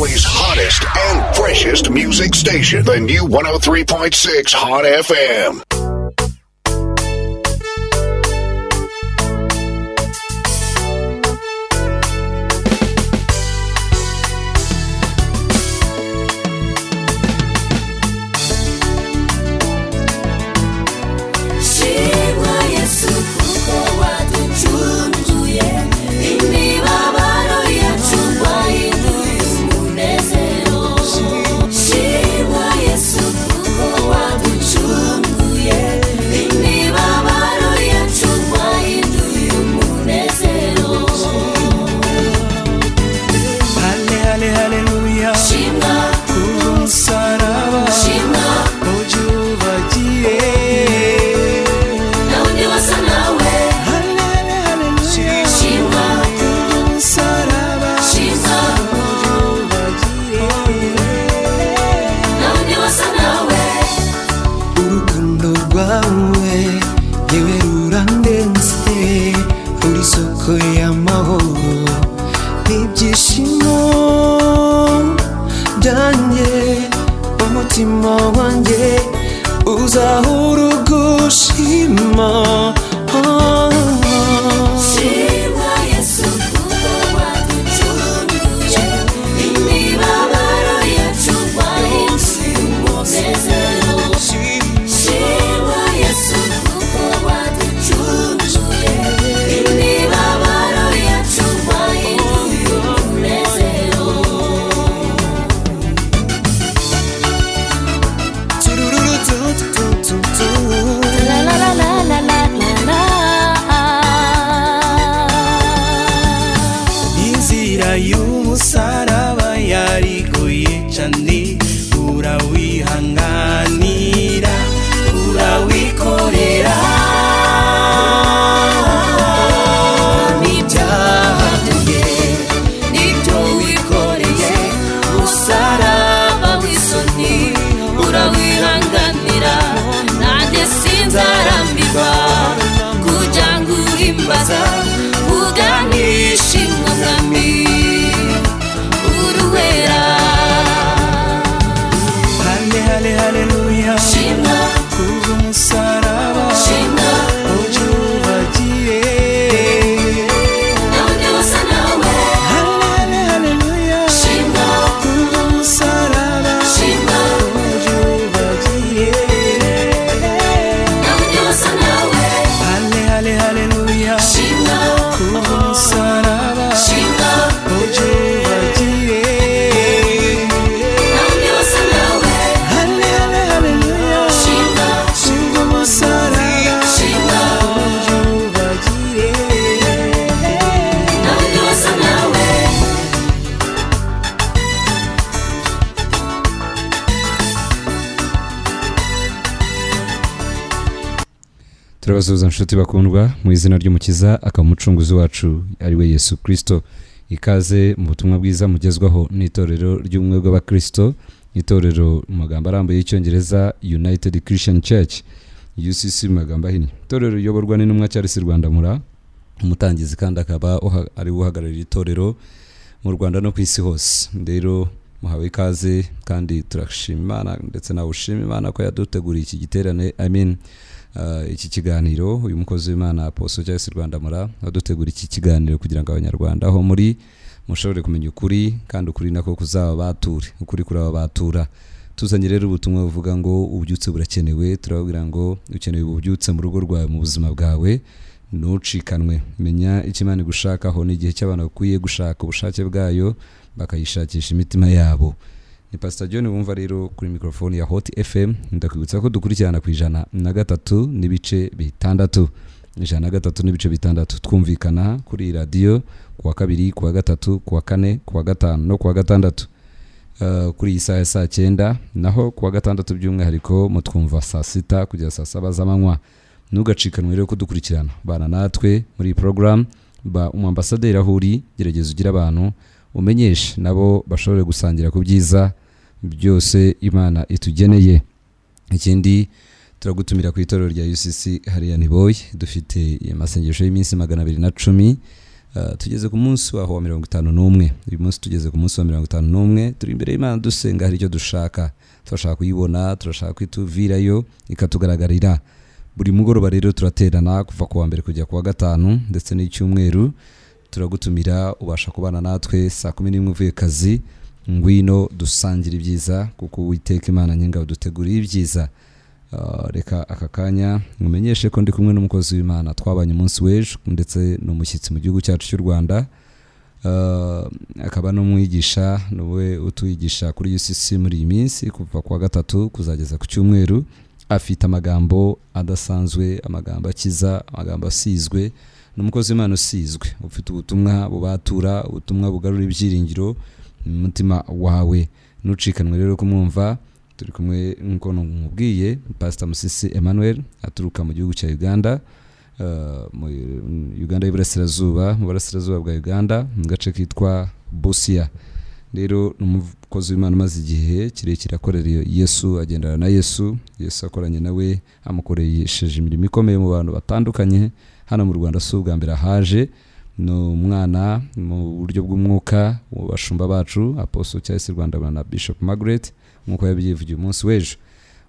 Valley's hottest and freshest music station, the new 103.6 Hot FM. Shimwa Yesu kuko waducunguye imibabaro yacu wahinduye umunezero. Shimwa Yesu kuko waducunguye imibabaro yacu wahinduye umunezero. Hale hale haleluya. Shimwa. Kubw'umusaraba. Shimwa. Ujubagiye. Nawe undi wasa nawe. Hale hale haleluya. Shimwa. Kubw'umusaraba. Shimwa. Ujubagiye. Nawe undi wasa nawe. Urukundo rwawe yewe rurandenze, uri isoko y'amahoro n'ibyishimo byanjye. Umutima wanjye uzahora ugushima. Shimwa Yesu kuko waducunguye imibabaro yacu wahinduye umunezero. Shimwa Yesu kuko waducunguye imibabaro yacu wahinduye umunezero. Turururututututu. La la la la la la la. Inzira y'umusaraba yarigoye cyane, urawihanganira, urawikorera. Ibyaha byanjye nibyo wikoreye, Musaraba w'isoni urawihanganira, nanjye sinzarambirwa kujya nguhimbaza, uganisha mwami uruwera. Hale hale haleluya. Shimwa. Kubw'umusaraba. Shimwa. Ujubagiye. Nawe undi wasa nawe. Hale hale haleluya. Shimwa. Kubw'umusaraba. Shimwa. Ujubagiye. Nawe undi wasa nawe. Hale hale haleluya. Shimwa. Kubw'umusaraba. Shimwa. Ujubagiye. Nawe undi wasa nawe. Hale hale haleluya. Shimwa. Kubw'umusaraba. Shimwa. Ujubagiye. Nawe undi wasa nawe. Turabasuhuza nshuti bakundwa mu izina ry'Umukiza akaba umucunguzi wacu, ari we Yesu Kirisito. Ikaze mu butumwa bwiza mugezwaho n'itorero ry'ubumwe bw'abakirisito, itorero mu magambo arambuye y'Icyongereza United Christian Church, UCC mu magambo ahinnye, itorero riyoborwa n'intumwa Charles Rwandamura, umutangizi kandi akaba ari we uhagarariye itorero mu Rwanda no ku isi hose. Rero muhawe ikaze kandi turashima Imana, ndetse nawe ushima Imana ko yaduteguriye iki giterane, I mean, iki kiganiro. Uyu mukozi w'Imana Apostle Charles Rwandamura wadutegura iki kiganiro kugira ngo Abanyarwanda aho muri mushobore kumenya ukuri, kandi ukuri nako kuzaba bature, ukuri kuraba batura. Tuzanye rero ubutumwa buvuga ngo ububyutse burakenewe. Turababwira ngo ukeneye ububyutse mu rugo rwawe, mu buzima bwawe, ntucikanwe. Menya icyo Imana igushakaho. Ni igihe cy'abantu bakwiye gushaka ubushake bwayo, bakayishakisha imitima yabo. Ni Pastor John wumva rero kuri mikorofoni ya Hot FM. Ndakwibutsa ko dukurikirana ku 103.6, 103.6. Twumvikana kuri iyi radiyo ku wa kabiri, ku wa gatatu, ku wa kane, ku wa gatanu no ku wa gatandatu, kuri iyi saha ya saa 9. Naho ku wa gatandatu by'umwihariko mutwumva saa 6 kugeza saa 7 z'amanywa. Ntugacikanwe rero kudukurikirana. Bana natwe muri iyi porogaramu, ba umwambasaderi aho uri, gerageza ugire abantu umenyeshe nabo bashobore gusangira ku byiza byose Imana itugeneye. Ikindi, turagutumira ku itorero rya UCC hariya Niboye. Dufite amasengesho y'iminsi 210. Tugeze ku munsi waho wa 51. Uyu munsi tugeze ku munsi wa 51, turi imbere y'Imana dusenga, hari icyo dushaka, turashaka kuyibona, turashaka kwituvirayo ikatugaragarira. Buri mugoroba rero turaterana kuva ku wa mbere kujya ku wa gatanu ndetse n'icyumweru. Turagutumira, ubasha kubana natwe saa 11 uvuye kazi, ngwino dusangire ibyiza, kuko Uwiteka Imana nyingabo duteguriye ibyiza. Reka aka kanya nkumenyeshe ko ndi kumwe n'umukozi w'Imana twabanye umunsi w'ejo, ndetse n'umushyitsi mu gihugu cyacu cy'u Rwanda, akaba n'umwigisha, niwe utwigisha kuri UCC muri iyi minsi kuva ku wa gatatu kuzageza ku cyumweru. Afite amagambo adasanzwe, amagambo akiza, amagambo asizwe. Ni umukozi w'Imana usizwe, ufite ubutumwa bubatura, ubutumwa bugarura ibyiringiro mu mutima wawe. Ntucikanwe rero kumwumva. Turi kumwe nk'uko nkubwiye, Pastor Musisi Emmanuel aturuka mu gihugu cya Uganda, mu Uganda y'Iburasirazuba, mu burasirazuba bwa Uganda, mu gace kitwa Busia. Rero ni umukozi w'Imana umaze igihe kirekire akorera Yesu, agendana na Yesu, Yesu akoranye nawe, amukoresheje imirimo ikomeye mu bantu batandukanye hano mu Rwanda. Si ubwa mbere ahaje, ni umwana mu buryo bw'umwuka mu bashumba bacu Apostle Charles Rwanda na Bishop Margaret, nk'uko yabyivugiye umunsi w'ejo.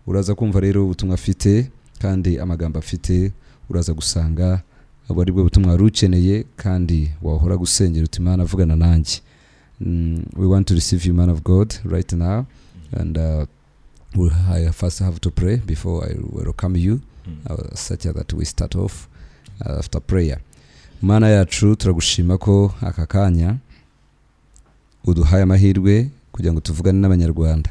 Uraza kumva rero ubutumwa afite, kandi amagambo afite uraza gusanga abo ari bwo butumwa wari ukeneye, kandi wahora gusengera uti Imana avugana nanjye. We want to receive you, man of God, right now, and I first have to pray before I welcome you, such that we start off after prayer. Mana yacu, turagushima ko aka kanya uduhaye amahirwe kugira ngo tuvugane n'Abanyarwanda.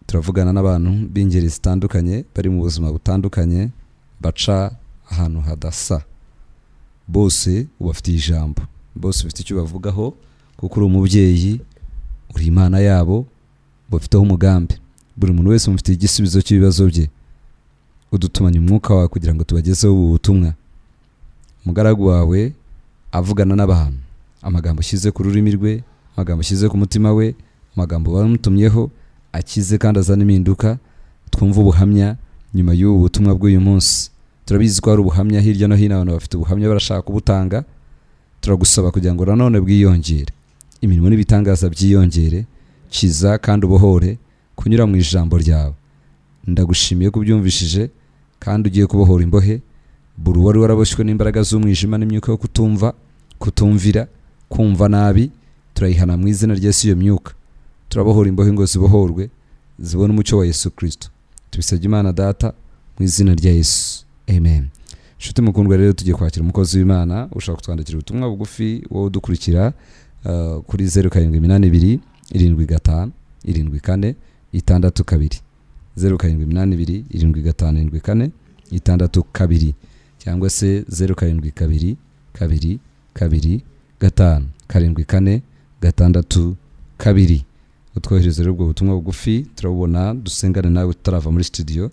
Turavugana n'abantu b'ingeri zitandukanye, bari mu buzima butandukanye, baca ahantu hadasa. Bose ubafitiye ijambo, bose ufite icyo bavugaho, kuko uri umubyeyi, uri Imana yabo, bafiteho umugambi. Buri muntu wese umufitiye igisubizo cy'ibibazo bye. Udutumanye umwuka wawe kugira ngo tubagezeho ubu butumwa. Umugaragu wawe avugana n'abantu, amagambo ushyize ku rurimi rwe, amagambo ushyize ku mutima we, amagambo bamutumyeho akize kandi azana impinduka. Twumve ubuhamya nyuma y'ubu butumwa bw'uyu munsi. Turabizi ko hari ubuhamya hirya no hino, abantu bafite ubuhamya barashaka kubutanga. Turagusaba kugira ngo nanone bwiyongere, imirimo n'ibitangaza byiyongere. Kiza kandi ubohore kunyura mu ijambo ryawe. Ndagushimiye ko ubyumvishije kandi ugiye kubohora imbohe, buri wari waraboshywe n'imbaraga z'umwijima n'imyuka yo kutumva, kutumvira, kumva nabi. Turayihana mu izina rya Yesu iyo myuka. Turabohora imbohe ngo zibohorwe, zibone umucyo wa Yesu Kristo. Tubisabye Imana Data mu izina rya Yesu, amen. Inshuti mukundwa, rero tugiye kwakira umukozi w'Imana. Ushobora kutwandikira ubutumwa bugufi, wowe udukurikira, kuri 0782 75 74 62, 0782 75 74 62, cyangwa se 072 2 2 5 7 4 6 2. Utwohereza rero ubwo butumwa bugufi, turabubona, dusengane nawe tutarava muri studio.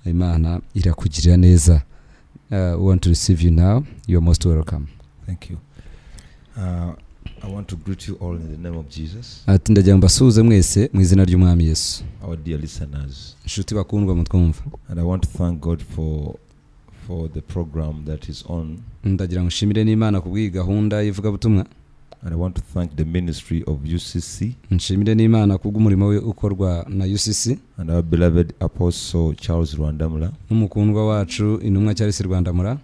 Imana irakugirira neza. We want to receive you now. You are most welcome. Thank you. I want to greet you all in the name of Jesus, Ati ndagira ngo mbasuhuze mwese mu izina ry'Umwami Yesu, our dear listeners. Inshuti bakundwa mutwumva. And I want to thank God for the program that is on. Ndagira ngo nshimire n'Imana ku bw'iyi gahunda y'ivugabutumwa. And I want to thank the ministry of UCC Nshimire n'Imana kubw'umurimo we ukorwa na UCC and our beloved Apostle Charles Rwandamura, n'umukundwa wacu intumwa Charles Rwandamura,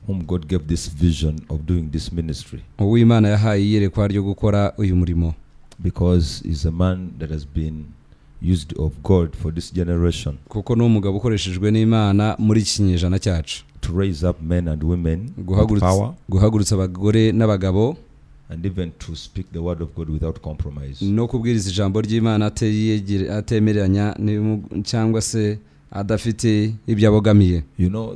whom God gave this vision of doing this ministry, uw'Imana yahaye iyerekwa ryo gukora uyu murimo, because he's a man that has been used of God for this generation kuko ni umugabo ukoreshejwe n'Imana muri iki kinyejana cyacu to raise up men and women with power guhagurutsa abagore n'abagabo and even to speak the word of God without compromise. No kubwiriza ijambo ry'Imana atemeranya cyangwa se adafite ibyo abogamiye.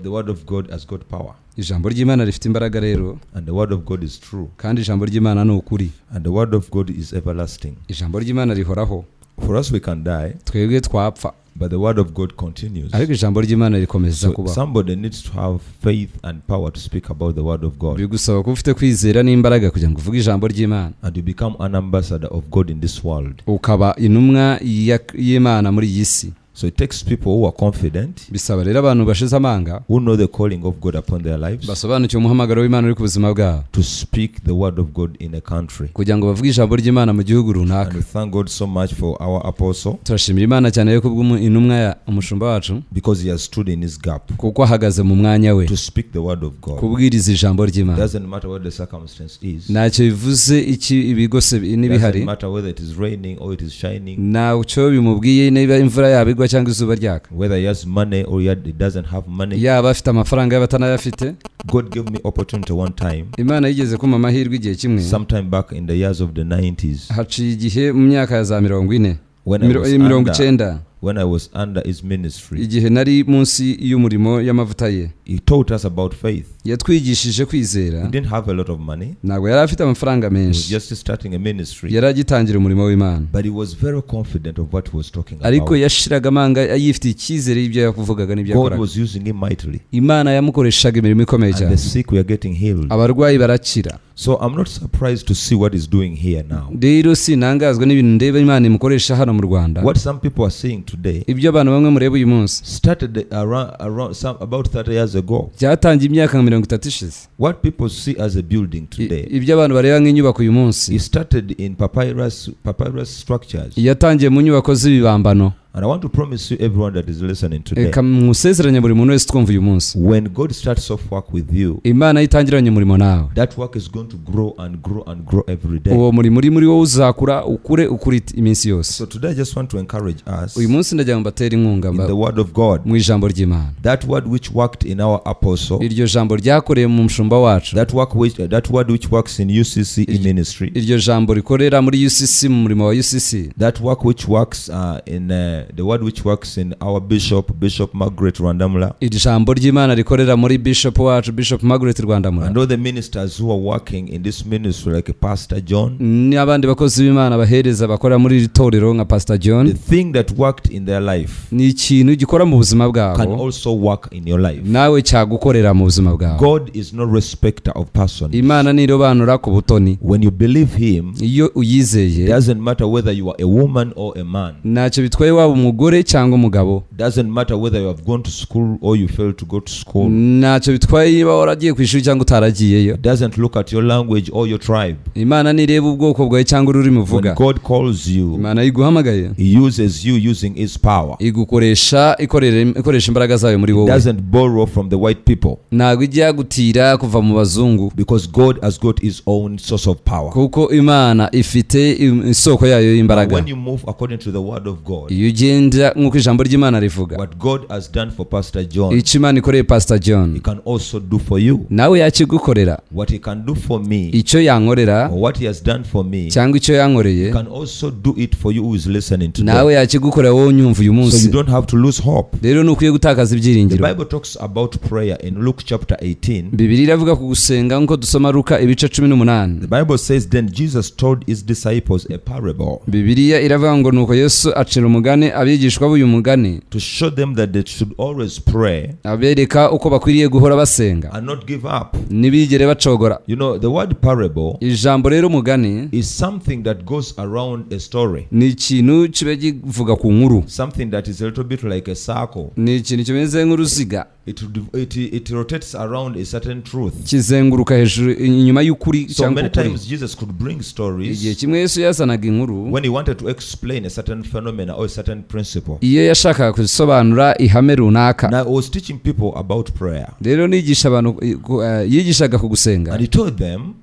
The word of God has got power. Ijambo ry'Imana rifite imbaraga rero. And the word of God is true. Kandi ijambo ry'Imana ni ukuri. And the word of God is everlasting. Ijambo ry'Imana rihoraho. For us, we can die, Twebwe twapfa, but the word of God continues. ariko ijambo ry'Imana rikomeza So kubaho. somebody needs to have faith and power to speak about the word of God. Bigusaba kuba ufite kwizera n'imbaraga kugira ngo uvuge ijambo ry'Imana. And you become an ambassador of God in this world. Ukaba intumwa y'Imana muri iyi si. So it takes people who are confident, Bisaba rero abantu bashize amanga, who know the calling of God upon their lives, basobanukiwe umuhamagaro w'Imana uri ku buzima bwabo, to speak the word of God in a country. kugira ngo bavuge ijambo ry'Imana mu gihugu runaka. And we thank God so much for our apostle, Turashimira Imana cyane rero kubw'intumwa ya umushumba wacu, because he has stood in his gap kuko ahagaze mu mwanya we to speak the word of God. kubwiriza ijambo ry'Imana. Doesn't matter what the circumstance is. Ntacyo bivuze iki ibigose n'ibihari. Doesn't matter whether it is raining or it is shining, Ntacyo bimubwiye niba imvura yaba igwa cyangwa izuba ryaka, whether he has money or he doesn't have money. yaba afite amafaranga yaba atanayafite. God gave me opportunity one time, Imana yigeze kumpa amahirwe igihe kimwe, sometime back in the years of the 90s, haciye igihe mu myaka ya za 40, when I was mirongo under, icyenda, when I was under his ministry. igihe nari munsi y'umurimo y'amavuta ye. He taught us about faith. Yatwigishije kwizera. He didn't have a lot of money. Ntabwo yari afite amafaranga He was menshi, just starting a ministry, yari agitangira umurimo w'Imana, but he was very confident of what he was talking ariko about. yashiraga amanga yifitiye icyizere y'ibyo yavugaga n'ibyo God yakoraga. was using him mightily, Imana yamukoreshaga imirimo ikomeye and cyane, the sick were getting healed. abarwayi barakira. So I'm not surprised to see what he's doing here now. Rero sinangazwa n'ibintu ndeba Imana imukoresha hano mu Rwanda. What some people are seeing today Ibyo abantu bamwe mureba uyu munsi started around some about 30 years ago. byatangiye imyaka nka 30 ishize. What people see as a building today, Ibyo abantu bareba nk'inyubako uyu munsi it started in papyrus structures. yatangiye mu nyubako z'ibibambano. And I want to promise you, everyone that is listening today, Reka musezeranye buri muntu wese twumva uyu munsi, when God starts off work with you, Imana yitangiranye umurimo nawe, that work is going to grow and grow and grow every day. uwo murimo uri muri wowe uzakura ukure ukuri iminsi yose. So today I just want to encourage us Uyu munsi ndagira ngo mbatere inkunga in the word of God. mu ijambo ry'Imana. That word which worked in our apostle, Iryo jambo ryakoreye mu mushumba wacu, that word which works in UCC in ministry, iryo jambo rikorera muri UCC mu murimo wa UCC, that work which works in the word which works in our bishop, Bishop Margaret Rwandamura, iri jambo ry'Imana rikorera muri bishop wacu, Bishop Margaret Rwandamura, and all the ministers who are working in this ministry, like Pastor John. N'abandi bakozi b'Imana bahereza bakora muri iri torero nka Pastor John. The thing that worked in their life Ni ikintu gikora mu buzima can bwabo, also work in your life. nawe cyagukorera mu buzima bwawe. God is no respecter of persons. Imana ntirobanura ku butoni. When you believe him, Iyo uyizeye, it doesn't matter whether you are a woman or a man. ntacyo bitwaye waba umugore cyangwa umugabo. Doesn't matter whether you have gone to school or you failed to go to school. Ntacyo bitwaye niba waragiye ku ishuri cyangwa utaragiyeyo. It doesn't look at your language or your tribe. Imana ntireba ubwoko bwawe cyangwa ururimi uvuga. When God calls you, Imana iguhamagaye, he uses you using his power. igukoresha ikoresha imbaraga zayo muri wowe. Doesn't borrow from the white people, Ntabwo ijya gutira kuva mu bazungu, because God has got his own source of power. kuko Imana ifite isoko yayo y'imbaraga. When you move according to the word of God, Iyo ugenda nk'uko ijambo ry'Imana rivuga, what God has done for Pastor John, icyo Imana ikoreye Pastor John, he can also do for you. nawe yakigukorera. What he can do for me, Icyo yankorera or what he has done for me, cyangwa icyo yankoreye, he can also do it for you who is listening today. nawe yakigukorera wowe unyumva uyu So munsi. you don't have to lose hope. Rero ntukwiye gutakaza The ibyiringiro. Bible talks about prayer in Luke chapter 18. Bibiliya iravuga ku gusenga nk'uko dusoma Luka ibice 18. The Bible says, then Jesus told his disciples a parable Bibiliya iravuga ngo nuko Yesu acira umugani abigishwa b'uyu mugani, to show them that they should always pray abereka uko bakwiriye guhora basenga, and not give up. ntibigere bacogora. You know, the word parable Ijambo rero umugani is something that goes around a story, ni ikintu kiba kivuga ku nkuru, something that is a little bit like a circle. ni ikintu kimeze nk'uruziga, It rotates around a certain truth. kizenguruka hejuru inyuma y'ukuri So cyangwa many ukuri. times Jesus could bring Igihe stories kimwe Yesu yazanaga inkuru when he wanted to explain a certain phenomena or a certain principle. iyo yashakaga gusobanura ihame runaka. Now, I was teaching people about prayer, Rero nigisha abantu yigishaga ku gusenga. and he told them,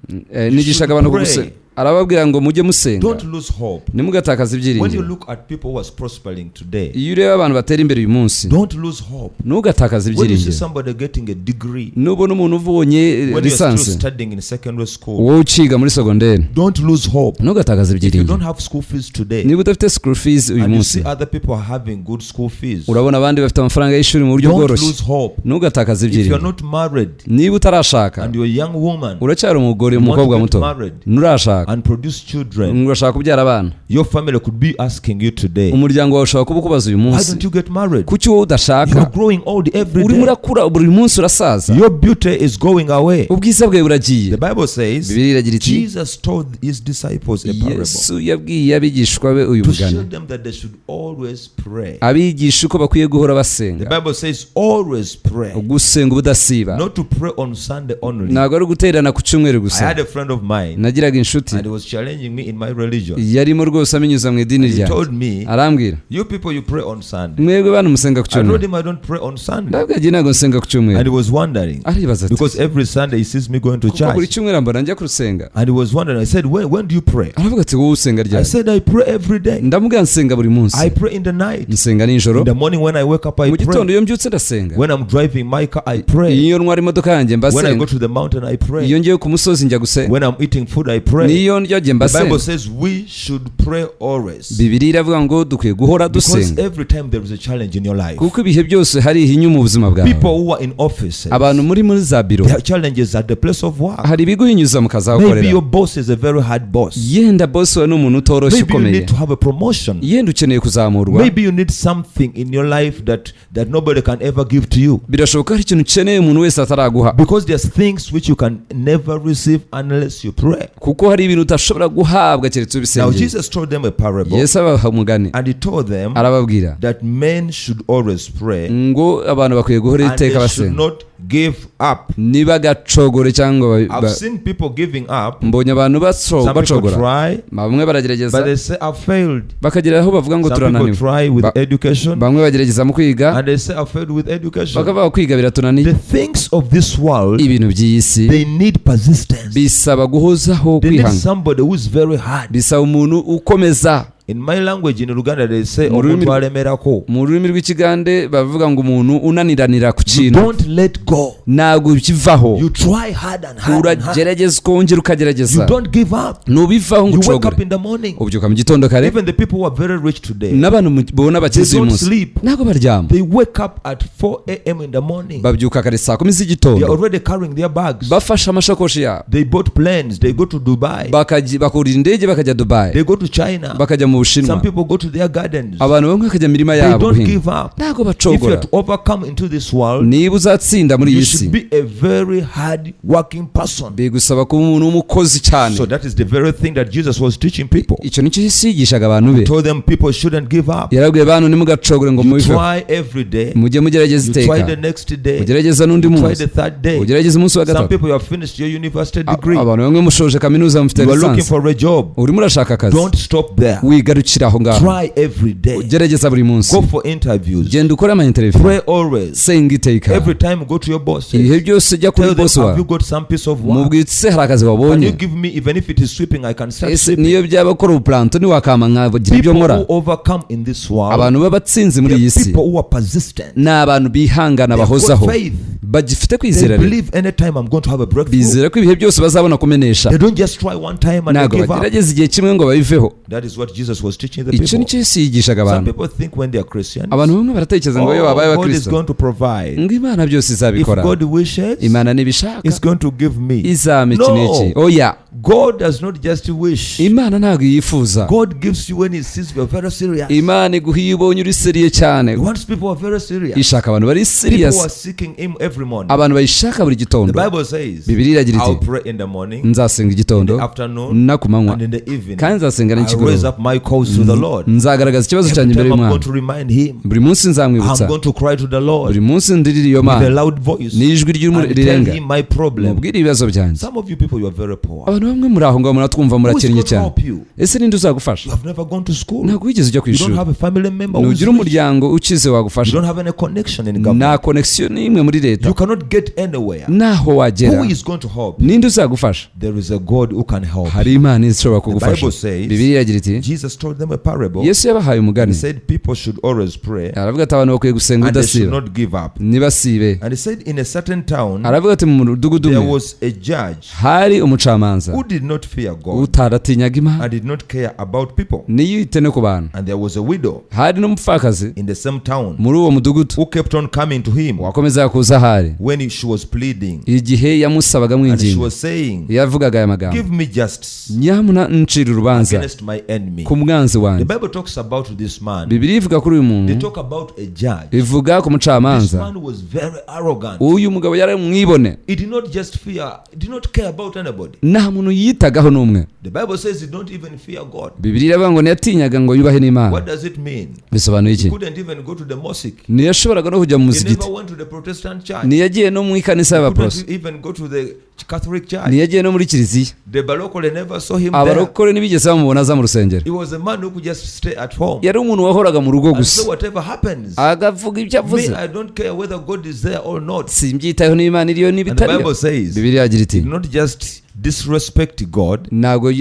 Nigishaga abantu ku gusenga, arababwira ngo mujye musenga, don't lose hope. ntimugatakaze When you ibyiringiro. look at people who are prospering today, Iyo ureba abantu batera imbere uyu munsi, don't lose hope. ntugatakaze When you see ibyiringiro. somebody getting a degree, Nubona umuntu uvunye when you're still lisansi, studying in secondary school, wowe uciga muri segonderi, don't lose hope. ntugatakaze If you ibyiringiro. don't have school fees today, Niba udafite school fees uyu and you munsi, see other people are having good school fees, urabona abandi bafite amafaranga y'ishuri mu buryo don't bworoshye, lose hope. ntugatakaze If you're ibyiringiro. not married Niba utarashaka, and you're a young woman uracyari umugore, you want to umukobwa get muto, married nturashaka, And produce children. Urashaka kubyara abana. Your family could be asking you today, Umuryango wawe ushobora kuba ukubaza uyu why munsi, don't you get married? kuki wowe You udashaka? are growing old every Urimo day. urakura buri munsi, urasaza. Your beauty is going away. Ubwiza bwawe buragiye. The Bible says, Bibiliya iragira iti, Jesus told his disciples a parable Yesu yabwiye abigishwa be uyu to show mugani, them that they should always pray. abigisha uko bakwiye guhora The basenga. Bible says, always pray. Gusenga ubudasiba. Not to pray on Sunday only. Ntabwo ari uguterana ku cyumweru I gusa. had a friend of mine Nagiraga inshuti, and he was challenging me in my religion. yarimo rwose aminyuza mu idini He ryanjye. told me, Arambwira, you people, you pray on Sunday. mwebwe bantu musenga ku I told cyumweru. him I don't pray on Sunday. Ndabwira njye ntabwo nsenga ku And cyumweru. he was wondering Aribaza ati, because every Sunday he sees me going to kuko buri church. cyumweru mbona njya kurusenga. And he was wondering. I said, when do you pray? Aravuga ati, wowe usenga I ryari? said, I pray every day. Ndamubwira, nsenga buri munsi. I pray in the night. Nsenga nijoro. In the morning when I wake up, I Mu gitondo pray. iyo mbyutse ndasenga. When I'm driving my car, I pray. Iyo ntwara imodoka yanjye mba When I go nsenga. to the mountain, I pray. Iyo ngiye ku musozi njya gusenga. When I'm eating food, I pray. Niyo ndya njye mba The Bible nsenga. says we should pray always. Bibiliya iravuga ngo dukwiye guhora Because dusenga, every time there is a challenge in your life. kuko ibihe byose hari ihinyu mu buzima bwawe. People who are in offices, Abantu muri za biro, there are challenges at the place of work. hari ibiguhinyuza mu kazi aho Maybe ukorera. your boss is a very hard boss. Yenda boss wawe ni umuntu utoroshye, Maybe you ukomeye. need to have a promotion. Yenda ukeneye kuzamurwa. Maybe you need something in your life that nobody can ever give to you. Birashoboka hari ikintu ukeneye umuntu wese ataraguha. Because there's things which you can never receive unless you pray. Kuko hari ibintu udashobora guhabwa keretse Now, ubisengeye. Jesus told them a parable Yesu abaha umugani, and he told them arababwira that men should always pray ngo abantu bakwiye guhora and iteka they should basenga, not give up. ntibagacogore cyangwa I've seen people giving up. mbonye abantu Some people bacogora. try, Bamwe baragerageza, but they say, I failed. bakagera aho bavuga ngo Some people turananiwe. try with education Bamwe bagerageza mu kwiga, and they say, I failed with education. bakavuga kwiga biratunaniye. The things of this world, Ibintu by'iyi si they need persistence. bisaba guhozaho, They need kwihanga. somebody who is very hard. Bisaba umuntu ukomeza. In my language in Uganda, they say, Mu rurimi- "Omuntu alemerako." Mu rurimi rw'ikigande bavuga ngo umuntu unaniranira ku You kintu. don't let go. Ntabwo ukivaho. You try hard and hard and hard. Uragerageza, ukongera ukagerageza. You don't give up. Ntubivaho ngo You wake up ucogore. in the morning. Ubyuka mu gitondo kare. Even the people who are very rich today, N'abantu mubona they bakize uyu don't munsi sleep. ntabwo baryama. They wake up at 4 a.m. in the morning. Babyuka kare saa 10 They are z'igitondo, already carrying their bags. bafashe amashakoshi yabo. They bought planes. They go to Dubai. Bakurira indege bakajya Dubayi, They go to China. bakajya mu Some Bushinwa. people go to their gardens. Abantu bamwe bakajya mu mirima They yabo don't guhinga. give up. Ntabwo If you bacogora. are to overcome into this world, Niba uzatsinda muri you iyi si, should be a very hard working person. bigusaba kuba umuntu w'umukozi cyane. So that is the very thing that Jesus was teaching people. Icyo nicyo Yesu yigishaga abantu be. He told them people shouldn't give up. Yarabwiye bantu, ntimugacogore ngo You mubiveho. try every day. Mujye mugerageza You try iteka, the next day. mugerageza n'undi You try munsi, the third day. ugerageze umunsi wa Some gatatu. people, you have finished your university degree. Abantu bamwe mushoje kaminuza, mufite You are looking lisansi, for a job. urimo urashaka akazi. Don't stop there. Wigarukira aho ngaho. Try every day. Ugerageza buri munsi. Go for interviews. Genda ukore ama interview. Pray always. Senga iteka. Every time go to your boss. Ibihe byose jya kuri Tell them, boss have wawe, you got some piece of work? mubwire uti se hari akazi Can wabonye? you give me, even if it is sweeping, I can start Ese sweeping. niyo byaba akora ubupuranto ntiwakama nkagira ibyo People nkora? who overcome in this world, Abantu b'abatsinzi muri they iyi are si people who are persistent. ni abantu bihangana, They have got bahozaho, faith. bagifite They kwizera rero. believe anytime I'm going to have a breakthrough. Bizera ko ibihe byose bazabona kumenesha. They don't just try one time and they Ntabwo give up. bagerageza igihe kimwe ngo babiveho. That is what Jesus was teaching the Icyo people. nicyo Yesu yigishaga Some abantu. people think when they are Christians, Abantu bamwe baratekereza ngo iyo babaye oh, God is abakristo, going to provide. ngo Imana byose If izabikora. God wishes, Imana nibishaka it's going to give me. izampa iki n'iki. No. Oya. God does not just wish. Imana ntabwo yifuza. God gives you when He sees you are very serious. Imana iguha iyo ibonye uri sérieux cyane. He wants people who are very serious. Ishaka abantu bari People who serious, are seeking Him every morning. abantu bayishaka buri The gitondo. Bible says, Bibiliya iragira iti, I'll pray in the morning, nzasenga igitondo in the afternoon, no ku manywa, and in the evening. kandi nzasenga I raise n'ikigoroba. up my cause to the Lord. Nzagaragaza ikibazo Every cyanjye imbere time I'm y'Umwami. going to remind Him. Buri munsi I'm nzamwibutsa. going to cry to the Lord Buri munsi ndirira iyo with a Mana loud voice n'ijwi and tell rirenga, Him my problem. mubwire ibibazo byanjye. Some of you people, you are very poor. Abantu bamwe muri aho ngaho muratwumva, Who is murakennye going to cyane. help you? Ese ninde uzagufasha? You have never gone to school. Ntabwo wigeze ujya ku You don't ishuri. have a family member who is Ntugira rich. umuryango ukize You wagufasha. don't have any connection in Nta government. connection n'imwe muri leta. You cannot get anywhere. Naho wagera, Who is going to help you? ninde uzagufasha? There is a God who can help. Hari Imana ishobora The kugufasha. Bible says, Bibiliya iragira iti, Jesus Jesus told them a parable. Yesu yabahaye He umugani, said people should always pray aravuga ati abantu bakwiye gusenga and they should udasiba, not give up. ntibasibe. And he said in a certain town Aravuga ati mu mudugudu there umwe was a judge hari umucamanza who did not fear God utaratinyaga Imana and did not care about people. ntiyite no ku bantu. And there was a widow Hari n'umupfakazi in the same town muri uwo mudugudu who kept on coming to him wakomezaga kuza ahari when she was pleading. igihe yamusabaga And she mwinginga. was saying, Yavugaga aya magambo, "Give me justice nyamuna ncira urubanza against my enemy." ku mwanzi The wanjye. Bible talks about this man. Bibiliya ivuga kuri uyu They muntu, talk about a judge. ivuga ku This mucamanza. man was very arrogant. Uyu mugabo yari umwibone, He did not just fear, he did not care about anybody. nta muntu yitagaho n'umwe. The Bible says he don't even fear God. Bibiliya iravuga ngo ntiyatinyaga ngo yubahe n'Imana. What does it mean? Bisobanuye He iki? couldn't even go to the mosque. Ntiyashoboraga no kujya mu He musigiti, never went to the Protestant church. ntiyagiye no mu ikanisa He y'abaporoso, couldn't even go to the Catholic church. ntiyagiye no muri kiliziya. The Balokole never saw him there. Abarokore ntibigeze bamubona aza mu rusengero. He was a man who could just stay at home. Yari umuntu wahoraga mu rugo And gusa, so whatever happens, agavuga ibyo me, avuze, I don't care whether God is there or not. simbyitayeho n'Imana iriyo And the n'ibitariyo. Bible says, Bibiliya yagira iti did not just disrespect God, ntabwo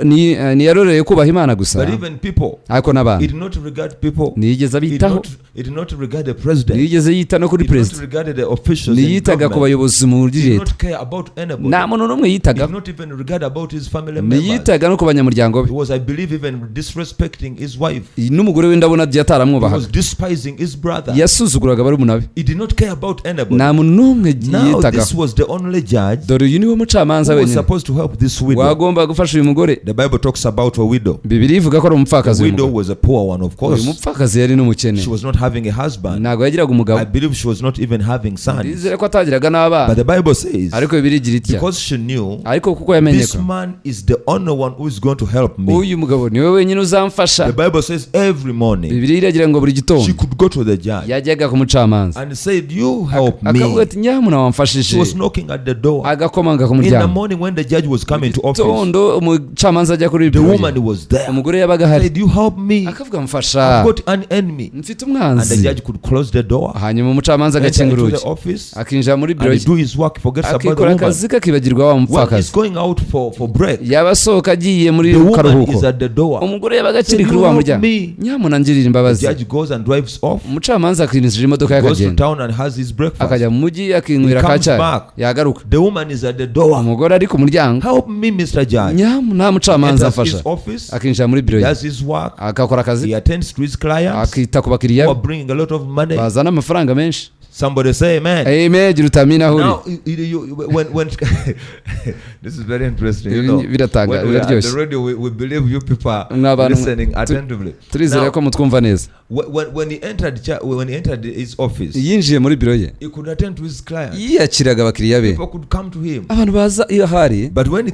ntiyaroreye kubaha Imana gusa, but even people. ariko He n'abantu did not regard people. ntiyigeze He did abitaho, not regard the president. ntiyigeze yita no kuri He did not perezida, regard the officials in ntiyitaga ku government. bayobozi muri He did leta, not care about anybody. nta muntu n'umwe He did yitagaho, not even regard about his family members. ntiyitaga no ku banyamuryango He be. was, I believe, even disrespecting his wife. N'umugore we ndabona He ataramwubahaga, was despising his brother. yasuzuguraga barumuna be, He did not care about anybody. nta muntu n'umwe Now this yitagaho. was the only judge Dore uyu niwe mucamanza who was wenyine supposed to help this widow. wagomba gufasha uyu mugore. The Bible talks about a widow. Bibiliya ivuga ko ari The umupfakazi. Uyu widow mugore, was a poor one, of uyu course. mupfakazi yari n'umukene, She was not having a husband. ntabwo yagiraga umugabo, I believe she was not even having sons. ndizere ko atagiraga n'abana. But the Bible says, Ariko Bibiliya igira itya, because she knew ariko kuko yamenye this ko man is the only one who is going to help me. uyu mugabo niwe wenyine uzamfasha. The Bible says every morning Bibiliya iragira ngo buri she gitondo could go to the judge yajyaga ku mucamanza and said, "You help akavuga me." ati nyamuna She wamfashije, was knocking at the door. agakomanga ku In the muryango. morning when the judge was coming to office, Gitondo umucamanza ajya kuri the biro ye, woman was there. umugore yabaga ahari, Said, "You help me. akavuga mfasha, I've got an enemy." mfite And the umwanzi. judge could close the door, Hanyuma umucamanza enter agakinga into urugi, the office, akinjira muri biro and ye, do his work, forgets about the akikora woman. akazi ke, akibagirwa wa When he's mupfakazi. going out for break, Yaba asohoka agiye muri the woman karuhuko, is at the door. umugore yabaga akiri Said, kuri "You wa help muryango, me." nyamuna ngirira The imbabazi. judge goes and drives off, Umucamanza akinjira imodoka ye, goes to akagenda town and has his breakfast. akajya mu mujyi akinywera He comes ka cyayi, back. yagaruka The woman is at the door. umugore ari ku muryango, Help me, Mr. Judge. nyamuna mucamanza Enters amfasha. his office, Akinjira muri biro ye, does his work, agakora akazi, he attends to his clients akita ku who bakiriya are be bringing a lot of money. bazana amafaranga menshi. Somebody say amen. Amen, gira utamina aho uri. Now, when this is very interesting, you know. Biratanga- When we are at the biraryoshye. radio, we believe you people are Mwa bantu listening attentively. Turizera Now, ko mutwumva neza. when he entered when he entered his office, Yinjiye muri biro ye, he could attend to his clients. yiyakiraga abakiriya be, People could come to him. abantu baza iyo ahari, But when he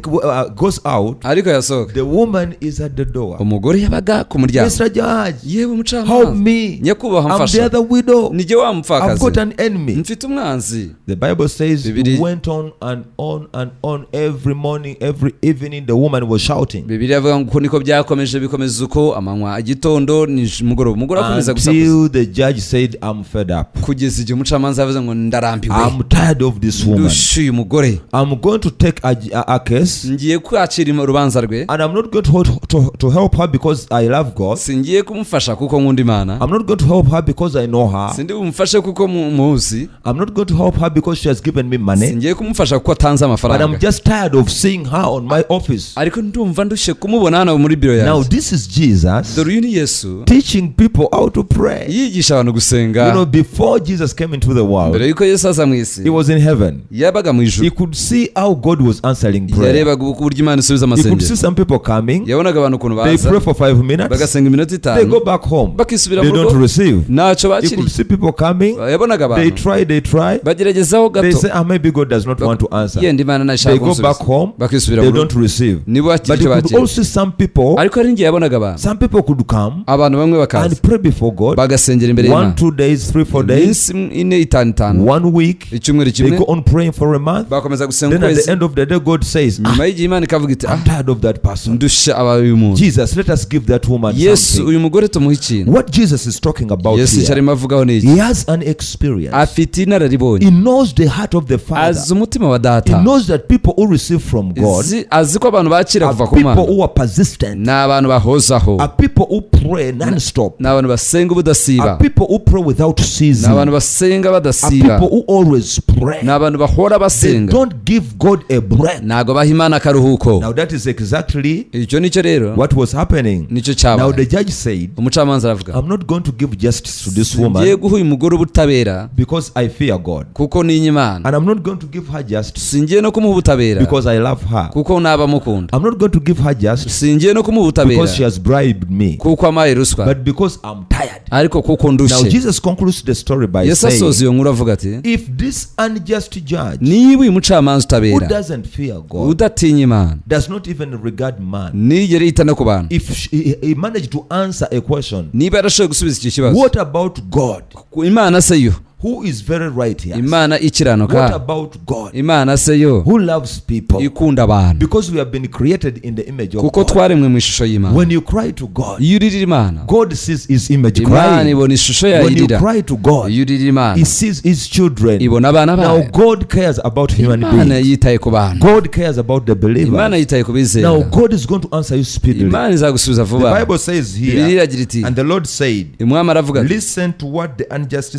goes out, ariko yasohoka the woman is at the door. umugore yabaga ku muryango. Mr. Judge, Yewe help mucamanza, me. nyakubahwa I'm the mfasha, other widow. nijye wa I've mupfakazi, got an enemy. mfite umwanzi. The Bible says Bibiri- he went on and on and on every morning, every evening. The woman was shouting Bibiliya avuga ngo uko niko byakomeje bikomeza uko amanywa, igitondo nimugoroba, umugore akomeza gusakuza, until the judge said, "I'm fed up. kugeza igihe umucamanza yavuze ngo ndarambiwe, I'm tired of this woman. ndushuye umugore, I'm going to take a case ngiye kwakira urubanza rwe, and I'm not going to help her because I love God. singiye kumufasha kuko nkunda Imana, I'm not going to help her because I know her. sindi bumufashe kuko muzi, I'm not going to help her because she has given me money. singiye kumufasha kuko atanze But I'm amafaranga, just tired of seeing her on my office." ariko ndumva ndushye kumubona hano muri biro Now, yanjye. this is Jesus Dore uyu ni Yesu teaching people how to pray. yigisha abantu gusenga. You know, before Jesus came into the world, Mbere yuko Yesu aza mu isi, he was in heaven. yabaga mu He ijuru, could see how God was answering prayer. yarebaga uburyo Imana isubiza He could see amasengero, some people coming. yabonaga abantu ukuntu They baza pray for 5 minutes. bagasenga iminota They 5, go back home. bakisubira They mu don't rugo, receive. ntacyo He could bakiriye. see people coming. Yabonaga They abantu try, they try. bageragezaho They gato, say, ah, maybe God does not want to answer. yenda Imana They ntashaka go back kunsubiza, home. bakisubira They mu rugo, don't receive. nibo But bakira you icyo could bakira. also see some people. Ariko hari n'igihe yabonaga abantu, Some people could come abantu bamwe bakaza and pray before God. Bagasengera imbere One, y'Imana 2 days, 3, 4 days, iminsi ine, itanu, itanu, one week. icyumweru They kimwe. go on praying for a month. Bakomeza gusenga Then at ukwezi. the end of the day, God says, "Ah, Nyuma y'igihe Imana ikavuga iti, I'm ah, tired of that person. ndusha aba uyu muntu. Jesus, let us give that woman Yesu, something." uyu mugore tumuhe ikintu. What Jesus is talking about Yesu icyo here, arimo avugaho ni iki? he has an experience. Afite inararibonye. He knows the heart of the Father. Azi umutima wa He Data. knows that people who receive from God Azi ko abantu bakira are kuva ku people Mana who are persistent, ni abantu bahozaho, are people who pray non-stop, ni abantu basenga ubudasiba, are people who pray without ni ceasing, abantu basenga are badasiba, people who always pray. ni abantu bahora They basenga. don't give God a break. Ntabwo baha Imana akaruhuko. Now that is exactly Icyo nicyo rero what was happening. nicyo Now cyabaye. the judge said, Umucamanza aravuga, "I'm not going to give justice to this ngiye woman guha uyu mugore ubutabera because I fear God. kuko ninya Imana. And I'm not going to give her justice Singiye no kumuha ubutabera because I love her. kuko naba mukunda. I'm not going to give her justice Singiye no kumuha ubutabera because she has bribed me, kuko amaye ruswa, but because I'm tired." ariko kuko Now ndushye. Jesus concludes the story by Yesu saying, asoza iyo nkuru avuga ati, if this unjust judge niba uyu mucamanza who utabera, doesn't fear God, udatinya Imana, does not even regard man, nigere yita no ku bantu, if he managed to answer a question, niba yarashoboye gusubiza icyo kibazo, what about God ku Imana se yo, who is very righteous? Imana What ikiranuka, about God Imana se yo who loves people? ikunda abantu? Because we have been created in the image of Kuko God. twaremwe mu ishusho y'Imana. When you cry to God, Iyo uririra Imana, God sees his image Imana crying. ibona ishusho yayo When you irira. cry to God, Iyo uririra Imana, he sees his children. ibona abana Now bayo. God cares about human Imana beings. yitaye ku bantu. God cares about the Imana believers. yitaye ku bizera. Now God is going to answer you speedily. Imana izagusubiza The vuba. Bible says Bibiliya here, iragira iti, and the Lord said, umwami aravuga ati, "Listen to what the unjust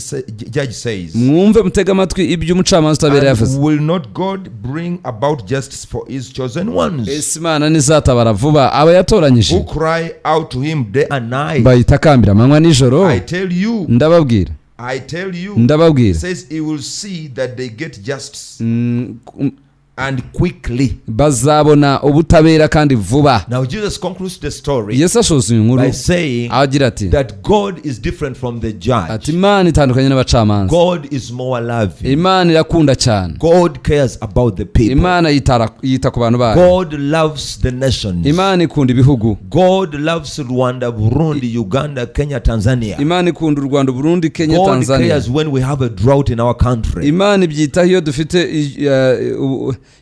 judge says. mwumve mutege amatwi ibyo umucamanza utabera yavuze. And will not God bring about justice for his chosen ones Ese Imana ntizatabara vuba aba yatoranyije who cry out to him day and night? bayitakambira amanywa nijoro? I tell you, Ndababwira, I tell you," ndababwira, says he will see that they get justice and quickly. Bazabona ubutabera kandi vuba. Now Jesus concludes the story Yesu ashoza uyu nkuru by saying agira ati, that God is different from the ati judge. Imana itandukanye n'abacamanza. God is more loving. Imana irakunda cyane. God cares about the people. Imana yita ku bantu bayo. God loves the nations. Imana ikunda ibihugu. God loves Rwanda, Burundi, Uganda, Kenya, Tanzania. Imana ikunda u Rwanda, Burundi, Kenya, God Tanzania. cares when we have a drought in our country. Imana ibyitaho iyo dufite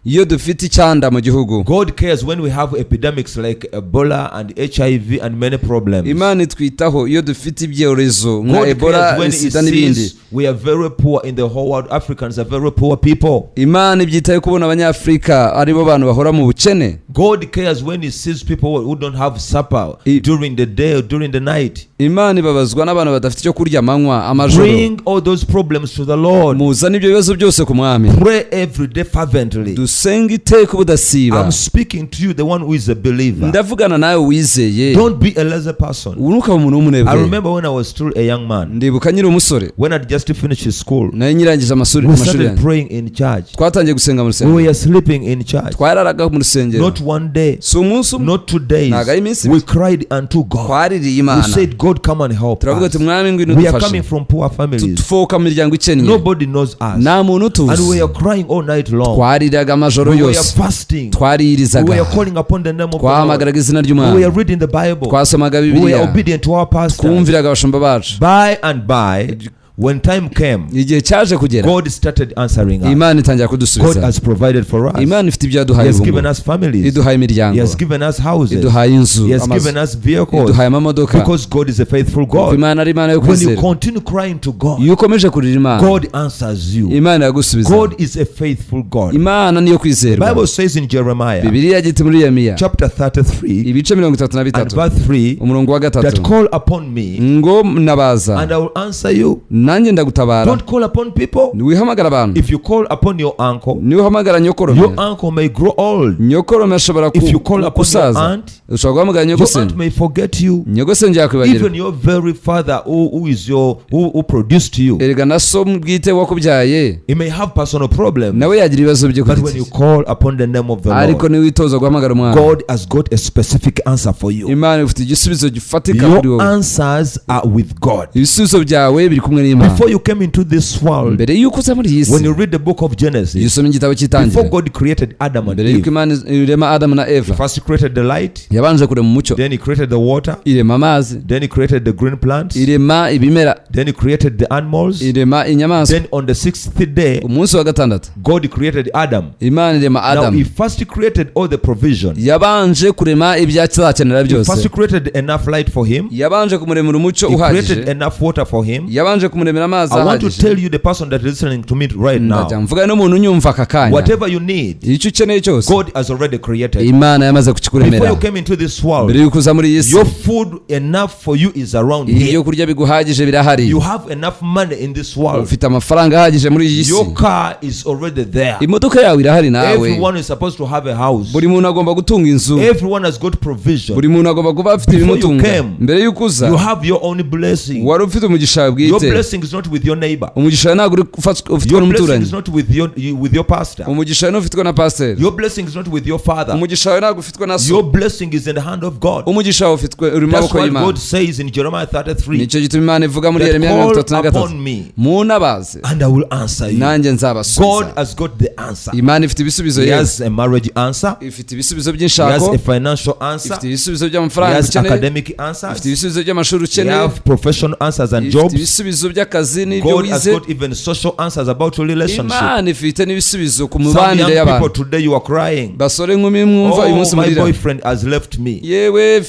iyo dufite icyanda mu gihugu. God cares when we have epidemics like Ebola and HIV and many problems. Imana itwitaho iyo dufite ibyorezo nka God Ebola, cares when He sida n'ibindi. sees we are very poor in the whole world. Africans are very poor people. Imana ibyitaho kubona Abanyafurika aribo bantu bahora mu bukene. God cares when He sees people who don't have supper during the day or during the night. Imana ibabazwa n'abantu badafite icyo kurya amanywa, amajoro. Bring all those problems to the Lord. Muzane ibyo bibazo byose ku Mwami. Pray every day fervently. Dusenge iteka ubudasiba. I'm speaking to you, the one who is a believer. Ndavugana nawe wizeye. Don't be a lazy person. Ntukaba umuntu I w'umunebwe. remember when I was still a young man, Ndibuka nkiri umusore, when I'd just finished school, nayo nyirangije amashuri we amashuri started yanjye, praying in church. twatangiye gusenga mu We rusengero. were sleeping in church. Twararaga mu rusengero. Not one day, Si umunsi umwe, not 2 days. Ntabwo ari iminsi We ibiri. cried unto God. Twaririye We Imana. said, "God, come and help Turavuga us." ati, Mwami, ngwino We are udufashe. coming from poor families. Tuvuka mu miryango ikennye. Nobody knows us. Nta muntu And we utuzi. are crying all night long. Twariraga amajoro We were yose. fasting. We Twariyirizaga. were calling upon the name of the Lord. Twahamagaraga izina We ry'Umwami. were reading the Bible. Twasomaga We were Bibiliya. obedient to our pastors. Twumviraga abashumba bacu. By and by, when time came, Igihe cyaje kugera, God started answering us. Imana itangira God kudusubiza. has provided for us. Imana ifite ibyo He yaduhaye has ubu given ngubu. us families. Iduhaye He imiryango, has given us houses. iduhaye inzu, He has amazu, given us vehicles. iduhaye amamodoka, Because God is a faithful kuko God. Imana ari Imana yo When you kwizera. continue crying to God, Iyo ukomeje kurira Imana, God answers you. Imana iragusubiza. God is a faithful God. Imana niyo The kwizerwa. Bible says in Jeremiah Bibiliya giti muri Yeremiya chapter 33 ibice mirongo itatu na and bitatu verse 3 umurongo wa that gatatu, call upon me ngo nabaza, and I will answer you. nanjye ndagutabara. Don't call upon people. Wihamagara abantu. If you call upon your uncle, Niba uhamagara nyokorome, your uncle may grow old. nyokorome ashobora If you call upon your gusaza. aunt, Ushobora guhamagara your aunt nyogosenge, may forget you. nyogosenge yakwibagirwa. Even your very father who, who is your who produced you, Erega na so bwite wakubyaye, he may have personal problems. nawe yagira ibibazo bye ku But when giti you cye. call upon the name of the Ariko Lord, niwitoza guhamagara Umwana, God has got a specific answer for you. Imana ifite igisubizo gifatika kuri Your wowe. answers are with God. Ibisubizo byawe biri kumwe y'Imana. Before you came into this world, Mbere y'uko uza muri iyi when si, you read the book of iyo Genesis, usoma igitabo before cy'Itangiriro, God created Adam and mbere y'uko Eve, Imana irema Adamu na He Eva, first created the light, yabanje kurema umucyo, then He created the water, irema amazi, then He created the green plants, irema ibimera, then He created the animals. irema inyamaswa. Then on the sixth day, Umunsi wa gatandatu God created Adam. Imana irema Now Adamu. He first created all the provision. Yabanje kurema ibyo azakenera He byose. first created enough light for him. Yabanje kumuremera umucyo He created uhagije. enough water for him. Yabanje kumuremera amazi I want to ahagije. tell you, the person that is listening to me right Ndajya now, mvuga n'umuntu unyumva aka kanya, whatever you need, icyo ukeneye cyose God has already created. Imana yamaze Before kukikuremera. you came into this world, Mbere y'uko uza muri iyi si, your food enough for you is around ibyo here. kurya biguhagije birahari. You have enough money in this world. Ufite amafaranga ahagije muri iyi si. Your car is already there. Imodoka yawe irahari nawe. Everyone is supposed to have a house. Buri muntu agomba gutunga inzu. Everyone has got provision. Buri muntu agomba kuba afite Before you ibimutunga. came, Mbere y'uko uza, You have your own blessing. wari ufite umugisha Your bwite. blessing is not with your neighbor. Umugisha ntabwo uri ufitwe Your blessing n'umuturanyi. is not with your pastor. Umugisha ntufitwe na pasiteri. Your blessing is not with your father. Umugisha wawe ntabwo ufitwe na so. Your blessing is in the hand of God. Umugisha wawe ufitwe uri mu That's maboko why y'Imana. God says in Jeremiah 33 Nicyo gituma Imana ivuga muri that Yeremiya mirongo call itatu na gatatu, upon me munabaze and I will answer you. nanjye God nzabasubiza. has got the answer. Imana ifite ibisubizo. He Yewe, has a marriage answer. ifite ibisubizo He has by'inshako, a financial answer. ifite ibisubizo He by'amafaranga has ukeneye, academic answers. ifite ibisubizo by'amashuri He ukeneye, have professional answers and ifite jobs. ibisubizo by'akazi n'ibyo God has wize. got even social answers about your relationship. Imana ifite n'ibisubizo ku Some mibanire young people y'abantu. today, you are crying. Basore nkumi mwumva uyu Oh, munsi my murira, boyfriend has left me. yewe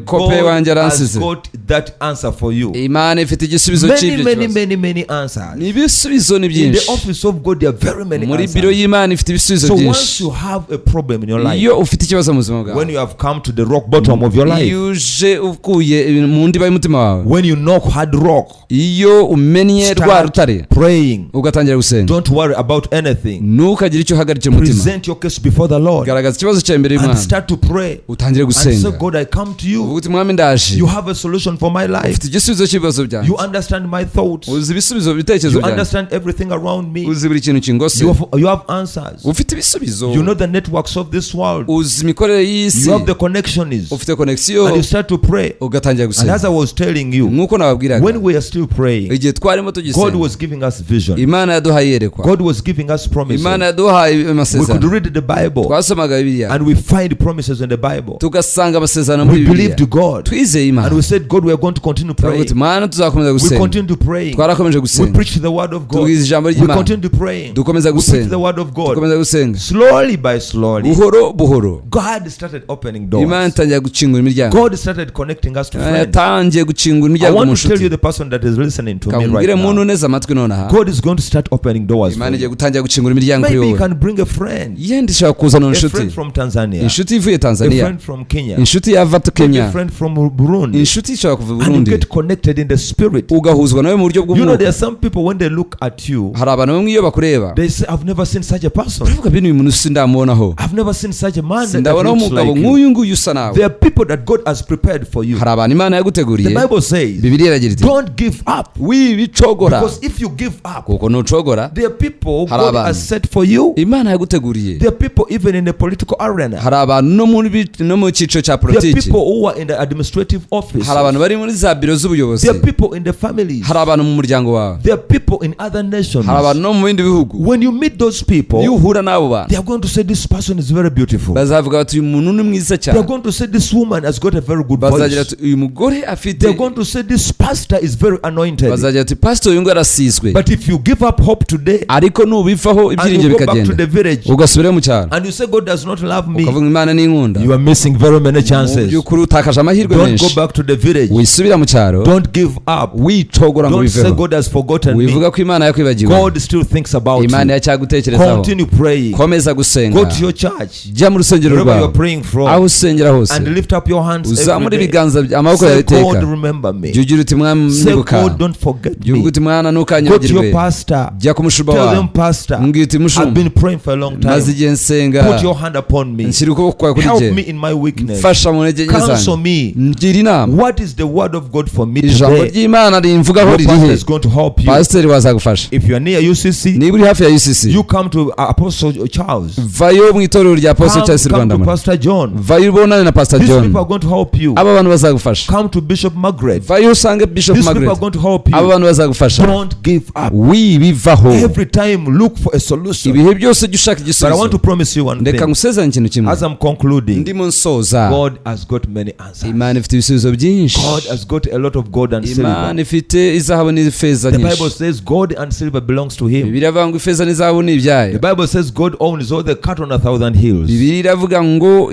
kope God wanjye has aransize. got that answer for you. Imana ifite igisubizo Many, cy'ibyo many, kibazo. many, many answers. Ni ibisubizo ni In the byinshi. office of God, there are very many Muri biro answers. y'Imana ifite ibisubizo So once byinshi. you have a problem in your life, Iyo ufite ikibazo mu buzima when bwawe, you have come to the rock bottom of your life, iyo uje ukuye ibintu mu ndiba y'umutima wawe, when you knock hard rock, iyo umennye rwa start rutare praying. ugatangira gusenga, Don't worry about anything. ntukagire icyo uhagarikira umutima. Present your case before the Lord Garagaza ikibazo cyawe imbere and y'Imana, start to pray. utangire And say, gusenga, God, I come to uvuga you. uti mwami ndaje, You have a solution for my life. ufite igisubizo cy'ibibazo byanjye, You understand my thoughts. uzi ibisubizo ibitekerezo You byanjye, understand everything around me. uzi buri kintu kingose, You have answers. ufite ibisubizo, You know the networks of this world. uzi imikorere y'isi, You have the connections. ufite And konegisiyo, you start to pray. ugatangira And gusenga. as I was telling you, Nk'uko nababwiraga, when we are still praying, igihe twarimo God tugisenga, was giving us vision. Imana yaduhaye iyerekwa, God was giving us promises. Imana yaduhaye We could amasezerano. read the Bible Twasomaga Bibiliya and we find promises in the Bible. tugasanga amasezerano muri We Bibiliya. believed God Twizeye and Imana, we said, God, we are going to continue turavuga praying. uti Mana tuzakomeza We gusenga. continue praying. Twarakomeje We gusenga, preach the word of God. tubwiriza ijambo We ry'Imana, continue praying. dukomeza We preach gusenga, the word of God. dukomeza gusenga Slowly by slowly, buhoro buhoro. God started opening Imana doors. itangira gukingura imiryango. God started connecting us to Imana friends. yatangiye gukingura I imiryango mu want to tell you nshuti. the person that is listening to me Kamubwire right muntu now. uneze amatwi nonaha, God is going to start opening doors for Imana igiye you. gutangira gukingura imiryango kuri Maybe you wowe. can bring a friend, Yenda ishobora kuzana a inshuti, friend from Tanzania, inshuti ivuye a Tanzania, friend from Kenya, inshuti yava maybe Kenya, a friend from Burundi, inshuti ishobora kuva i and you Burundi, get connected in the spirit. ugahuzwa nawe mu buryo You know, there bw'umwuka. are some people when they look at you, Hari abantu bamwe iyo bakureba they say, I've never seen such a person. baravuga bino uyu muntu sindamubonaho, I've never seen such a man that sindabonaho looks umugabo like you. nk'uyu nguyu usa nawe. There are people that God has prepared for you. Hari abantu Imana The yaguteguriye. Bible says, Bibiliya iragira iti don't give up. wibicogora, Because if you give up, kuko nucogora there are people Hari God abantu. has set for you. Imana yaguteguriye. There are people even in the political arena. Hari abantu no muri no mu cyiciro cya There are politiki, people who are in the administrative office. hari abantu bari muri za biro z'ubuyobozi, There are people in the families. hari abantu mu muryango wawe, There are people in other nations. hari abantu no mu bindi bihugu. When you meet those Iyo people, uhura n'abo bantu, they are going to say, this person is very beautiful. bazavuga bati uyu muntu ni mwiza They are cyane, going to say, this woman has got a very good bazagira voice. ati uyu mugore afite, They are going to say, this pastor is very anointed. bazagira ati pastor uyu nguyu arasizwe. But if you give up hope today Ariko nubivaho and ibyiringiro you go back to bikagenda, the village ugasubirayo mu cyaro, and you say, God does not love me, ukavuga Imana n'inkunda, you are missing very many mu chances. by'ukuri utakaje amahirwe Don't go menshi. back to the village. Wisubira mu cyaro, Don't give up. wicogora ngo Don't say ubiveho, God has forgotten me. wivuga ko Imana yakwibagiwe. God still thinks about Imana you. iracyagutekerezaho. Continue praying. Komeza Go gusenga, to your church, jya mu rusengero wherever you rwawe, are praying aho from, usengera hose, and lift up your hands every uzamure day. ibiganza amaboko yawe Say, God, iteka, remember me. jya ugira uti mwami Say, nyibuka, God, don't forget jya uvuga me. uti mwana Go to your ntukanyibagirwe, pastor. jya ku mushumba Tell wawe, them, Pastor, mbwira uti I've mushumba, been praying for a long maze time. igihe nsenga, Put your hand upon me. nshyira ukuboko kwawe kuri Help jye, me in my weakness. mfasha mu ntege nke Counsel zanjye, me. ngira inama. What is the word of God for me Ijambo today? ry'Imana rimvugaho Your pastor ririhe? is going to help you. Pasiteri wazagufasha. If you are near UCC, Niba uri hafi ya UCC, you come to Apostle Charles. vayo mu itorero rya Apostle Come, Charles come Rwanda to Pastor John. vayo ubonane na Pastor These John. people are going to help you. Aba bantu bazagufasha. Come to Bishop Margaret. Vayo usange Bishop These people are Margaret. going to help Aba you. bantu bazagufasha. Don't give up. Wibivaho. Every time, look for a solution. Ibihe byose jya ushaka But I want to igisubizo. promise you one Reka thing. ngusezeranye ikintu kimwe. As I'm concluding, Ndimo nsoza, God has got many answers. Imana ifite ibisubizo byinshi. God has got a lot of gold and Imana silver. ifite izahabu n'ifeza The Bible nyinshi. says gold and silver belongs to Him. Bibiliya iravuga ngo ifeza n'izahabu ni ibyayo. The Bible says God owns all the cattle on a thousand hills. Bibiliya iravuga ngo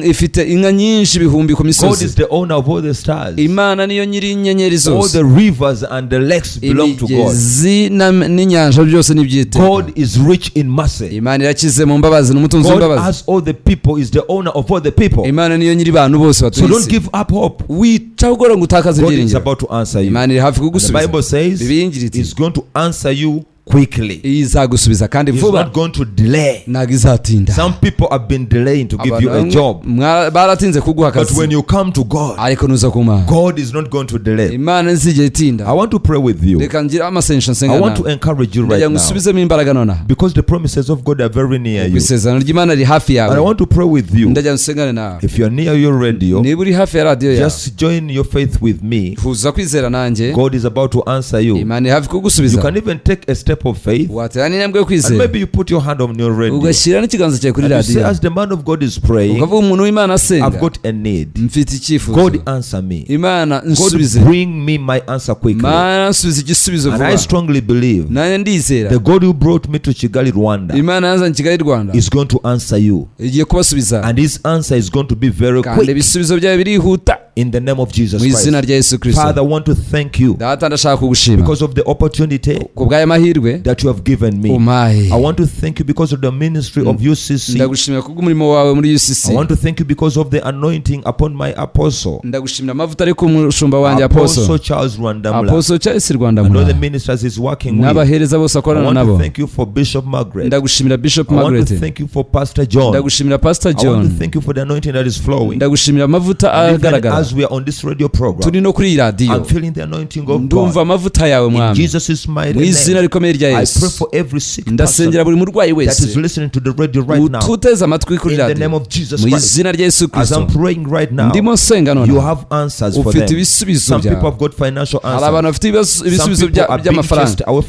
ifite inka nyinshi ibihumbi ku God is misozi. the owner of all the stars. Imana niyo nyiri inyenyeri All zose. the rivers and the lakes belong to God. Imigezi n'inyanja byose ni iby'Iteka. God is rich in mercy. Imana irakize mu mbabazi n'umutunzi God w'imbabazi. has all the people, is the owner of all the people. Imana niyo nyiri abantu bose So batuye don't isi. give up hope. Wica ugora ngo utakaze God is ibyiringiro. about to answer you. Imana iri hafi And the kugusubiza. Bible says Bibiliya igira iti He's going to answer you quickly. izagusubiza kandi He's vuba, not going to delay. ntabwo izatinda. Some people have been delaying to give Abantu you a bamwe job. baratinze kuguha But akazi, when you come to God, ariko nuza ku Mana, God is not going to delay. Imana ntizigera itinda. I want to pray with you. Reka ngire amasengesho nsenga I want to nawe. encourage you Ndagira right ngo now. usubizemo imbaraga nonaha, Because the promises of God are very near you. isezerano ry'Imana riri hafi And I yawe. want to pray with you. Ndagira ngo nsengane nawe. If you are near your radio, Niba uri hafi ya radiyo yawe, just join your faith with me. huza kwizera nanjye. God is about to answer you. Imana iri hafi You kugusubiza. can even take a step of faith Watera n'intambwe yo and kwizera, maybe you put your hand on your radio. ugashyira n'ikiganza cyawe kuri And you say, radiyo, as the man of God is praying, ukavuga umuntu w'Imana asenga, I've got a need. mfite icyifuzo. God answer me. Imana God nsubize. bring me my answer quickly. Imana nsubize igisubizo And vuba. I strongly believe Nanjye ndizera the God who brought me to Kigali, Rwanda Imana yanzanye Kigali Rwanda is going to answer you. igiye kubasubiza, And his answer is going to be very kandi quick ibisubizo byayo birihuta in the name of Jesus mu izina Christ. rya Yesu Kristo. Father, I want to thank you Data, ndashaka kugushima because of the opportunity ku bw'aya mahirwe that you have given me. umpaye. I want to thank you because of the ministry of UCC. Ndagushimira kubw'umurimo wawe muri UCC. I want to thank you because of the anointing upon my apostle, Ndagushimira amavuta ari ku mushumba wanjye Apostle Apostle Charles Rwandamula, Apostle Charles and all the Rwandamura ministers he's working with. n'abahereza bose I akorana want to nabo. thank you for Bishop Margaret. Ndagushimira Bishop I want to Margaret. thank you for Pastor John. Ndagushimira Pastor I want to John. thank you for the anointing that is flowing. Ndagushimira amavuta And even agaragara. as we are on this radio program, Turi no kuri iyi radiyo, I'm feeling the anointing of ndumva God. amavuta yawe In Mwami, Jesus' mighty mu izina name, rikomeye rya I pray Yesu. for every sick person Ndasengera buri murwayi that is wese listening to the radio right now. ututeze amatwi kuri In the name radiyo, of Jesus mu Christ. izina rya Yesu As Kristo. I'm praying right now, Ndimo nsenga you nonaha, have answers for ufite them. ibisubizo Some people byawe. have got financial Hari abantu answers. bafite Some ibisubizo people are being by'amafaranga. chased away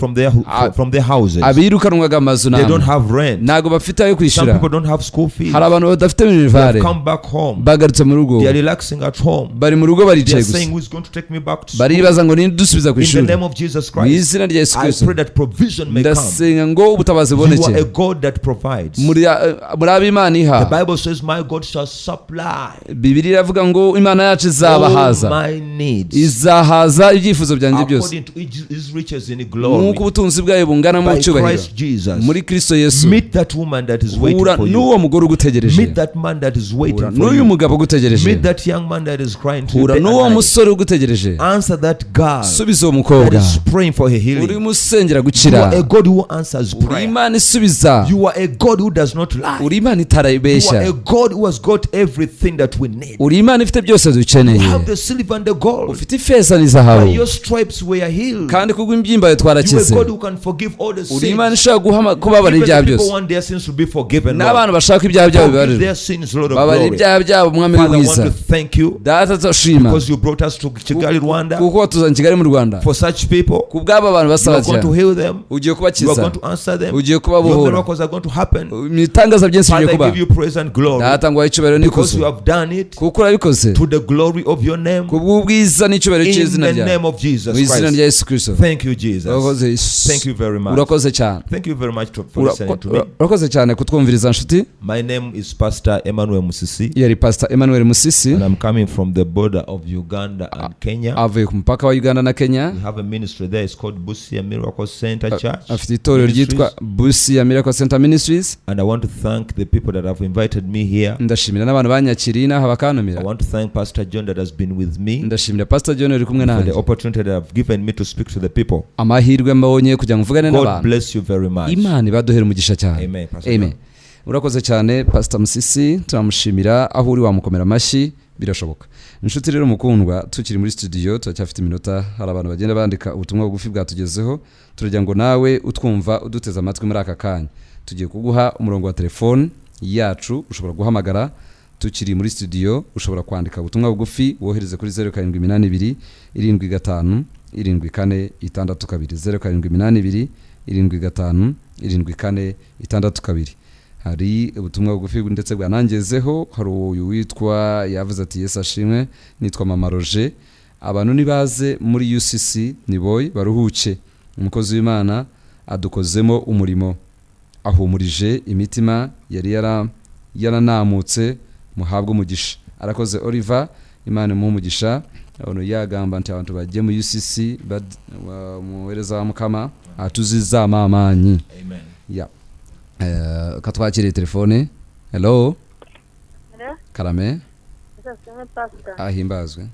from their houses. Abirukanwaga amazu They don't namwe have rent. ntabwo bafite ayo Some kwishyura. people don't have school fees. Hari abantu badafite They have minerivare, come back home. bagarutse mu rugo, They are relaxing at home. bari mu rugo They baricaye are gusa, saying, who is going to take me back to school? baribaza ngo ninde udusubiza ku In the ishuri. name of Jesus Mu Christ, izina rya Yesu I Kristo, pray that provision may come. ndasenga ngo ubutabazi You are a buboneke. God that provides. Muri ab'Imana The iha. Bible says, my God shall supply Bibiliya iravuga ngo Imana yacu all izabahaza, my needs izahaza ibyifuzo byanjye byose according to his riches in glory nk'uko ubutunzi bwayo bungana mu by cyubahiro Christ Jesus. muri Kristo Yesu. Meet that woman that is waiting Hura for you. n'uwo mugore ugutegereje, Meet that man that is waiting hura for n'uyu you. mugabo ugutegereje, Meet that young man that is crying to you hura day and n'uwo night. musore ugutegereje, Answer that girl subiza uwo that mukobwa is praying for her healing. urimo usengera You gukira. are a God who answers Uri prayer. Imana isubiza, You are a God who does not lie. uri Imana You are itarabeshya, a God who has got everything that we need. uri Imana ifite byose You dukeneye. have the silver and the gold. Ufite ifeza n'izahabu, By your stripes we are healed. kandi kubw'imbyimba yawe You are a twarakize. God who can forgive all the Uri Imana sins. ishobora guhama kubabarira Even ibyaha the people byose, want their sins to be forgiven. n'abantu Lord. bashaka ibyaha byabo Forgive bibabarirwa, their sins, Lord of babarira glory. ibyaha byabo Mwami Father, I want mwiza. to thank you Data, turashima because you brought us to Kigali, Rwanda. kuko watuzanye Kigali mu Rwanda For such people, ku bw'aba bantu you basaba are going to cyane. heal them. Ugiye You are kubakiza, going to answer them. ugiye Your kubabohora, miracles are going to happen. ibitangaza byinshi bigiye Father, I kuba. give you praise and glory Data, nguhaye icyubahiro because you n'ikuzo have done it kuko urabikoze to the glory of your name. ku bw'ubwiza n'icyubahiro In cy'izina the ryawe, name of Jesus mu izina Christ. rya Yesu Kristo. Thank you, Jesus. Urakoze. Thank you very much. Urakoze cyane. Thank you very much for listening to me. Urakoze cyane kutwumviriza nshuti. My name is Pastor Emmanuel Musisi, Yari Pastor Emmanuel Musisi, and I'm coming from the border of Uganda and Kenya. avuye ku mupaka wa Uganda na Kenya. We have a ministry there. It's called Busia Miracle Center Church. Afite itorero Ministries. ryitwa Busia Miracle Center Ministries. And I want to thank the people that have invited me here. Ndashimira n'abantu banyakiriye inaha I bakantumira. want to thank Pastor John that has been with me Ndashimira Pastor John uri kumwe for the nanjye, opportunity that have given me to speak to the people. amahirwe mbonye kugira ngo mvugane God n'abantu. bless you very much. Imana ibaduhere umugisha cyane. Amen, Pastor Amen. John. Urakoze cyane Pastor Musisi, turamushimira aho uri wamukomera amashyi. Birashoboka. Inshuti rero mukundwa, tukiri muri studio turacyafite iminota, hari abantu bagenda bandika ubutumwa bugufi bwatugezeho. Turagira ngo nawe utwumva, uduteze amatwi muri aka kanya, tugiye kuguha umurongo wa telefone yacu ushobora guhamagara tukiri muri studio. Ushobora kwandika ubutumwa bugufi wohereze kuri 0782 75 74 62, 0782 75 74 62. Hari ubutumwa bugufi ndetse bwanangezeho. Hari uyu witwa yavuze ati: "Yesu ashimwe, nitwa Mama Roger. Abantu nibaze muri UCC Niboye baruhuke. Umukozi w'Imana adukozemo umurimo, ahumurije imitima yari yaranamutse. Muhabwe umugisha." Arakoze Oliver, Imana imuhe umugisha. Abantu yagamba nti abantu bagiye mu UCC, muhereza wa Mukama atuzizama amanyi. Amen. Ya, katwakiriye telefone. Hello? Hello? Karame. Uzasome, Pastor. Ahimbazwe.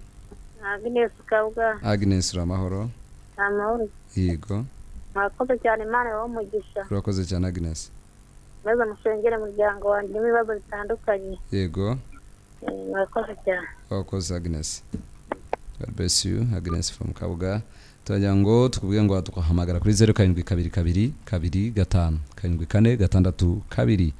Agnes Kabuga. Agnes, uramahoro? Amahoro. Yego. Mwakoze cyane, Imana ibahe umugisha. Urakoze cyane, Agnes. Maze musengere umuryango wanjye n'ibibazo bitandukanye. Yego. Mwakoze cyane. Wakoze, Agnes. God bless you, Agnes from Kabuga. Turagira ngo tukubwire ngo tugahamagara kuri 0722 25 74 62,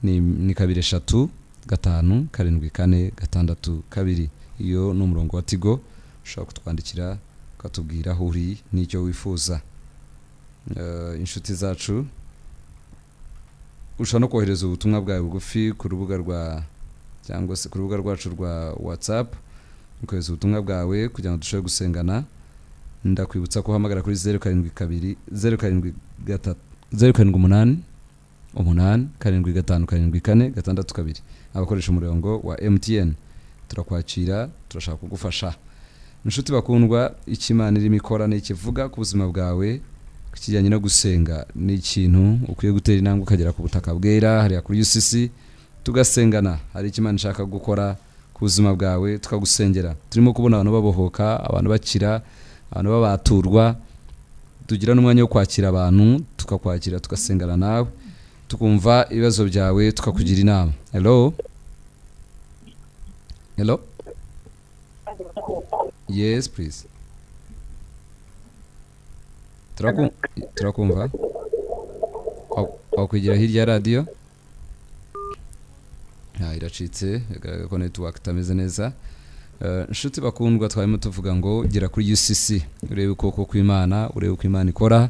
ni 2 3 5 7 4 6 2. Iyo ni umurongo wa Tigo, ushobora kutwandikira ukatubwira aho uri n'icyo wifuza. Inshuti zacu, ushobora no kohereza ubutumwa bwawe bugufi ku rubuga rwa, cyangwa se ku rubuga rwacu rwa WhatsApp, ukohereza ubutumwa bwawe kugira ngo dushobore gusengana. Ndakwibutsa ko uhamagara kuri 072 073 078 8 7 5 7 4 6 2. Abakoresha umurongo wa MTN, turakwakira, turashaka kugufasha. Inshuti bakundwa, icyo Imana irimo ikora n'ikivuga ku buzima bwawe ku kijyanye no gusenga ni ikintu ukwiye gutera intambwe ukagera ku butaka bwera hariya kuri UCC, tugasengana. Hari icyo Imana ishaka gukora ku buzima bwawe, tukagusengera. Turimo kubona abantu babohoka, abantu bakira, abantu babaturwa. Tugira n'umwanya wo kwakira abantu, tukakwakira, tugasengana nawe, tukumva ibibazo byawe, tukakugira inama. Hello, hello? Yes, please. Turakumva. Wakwigira hirya ya radiyo? Iracitse, bigaragara ko network itameze neza. Inshuti bakundwa, twarimo tuvuga ngo gera kuri UCC urebe ukuboko kw'Imana, urebe uko Imana ikora.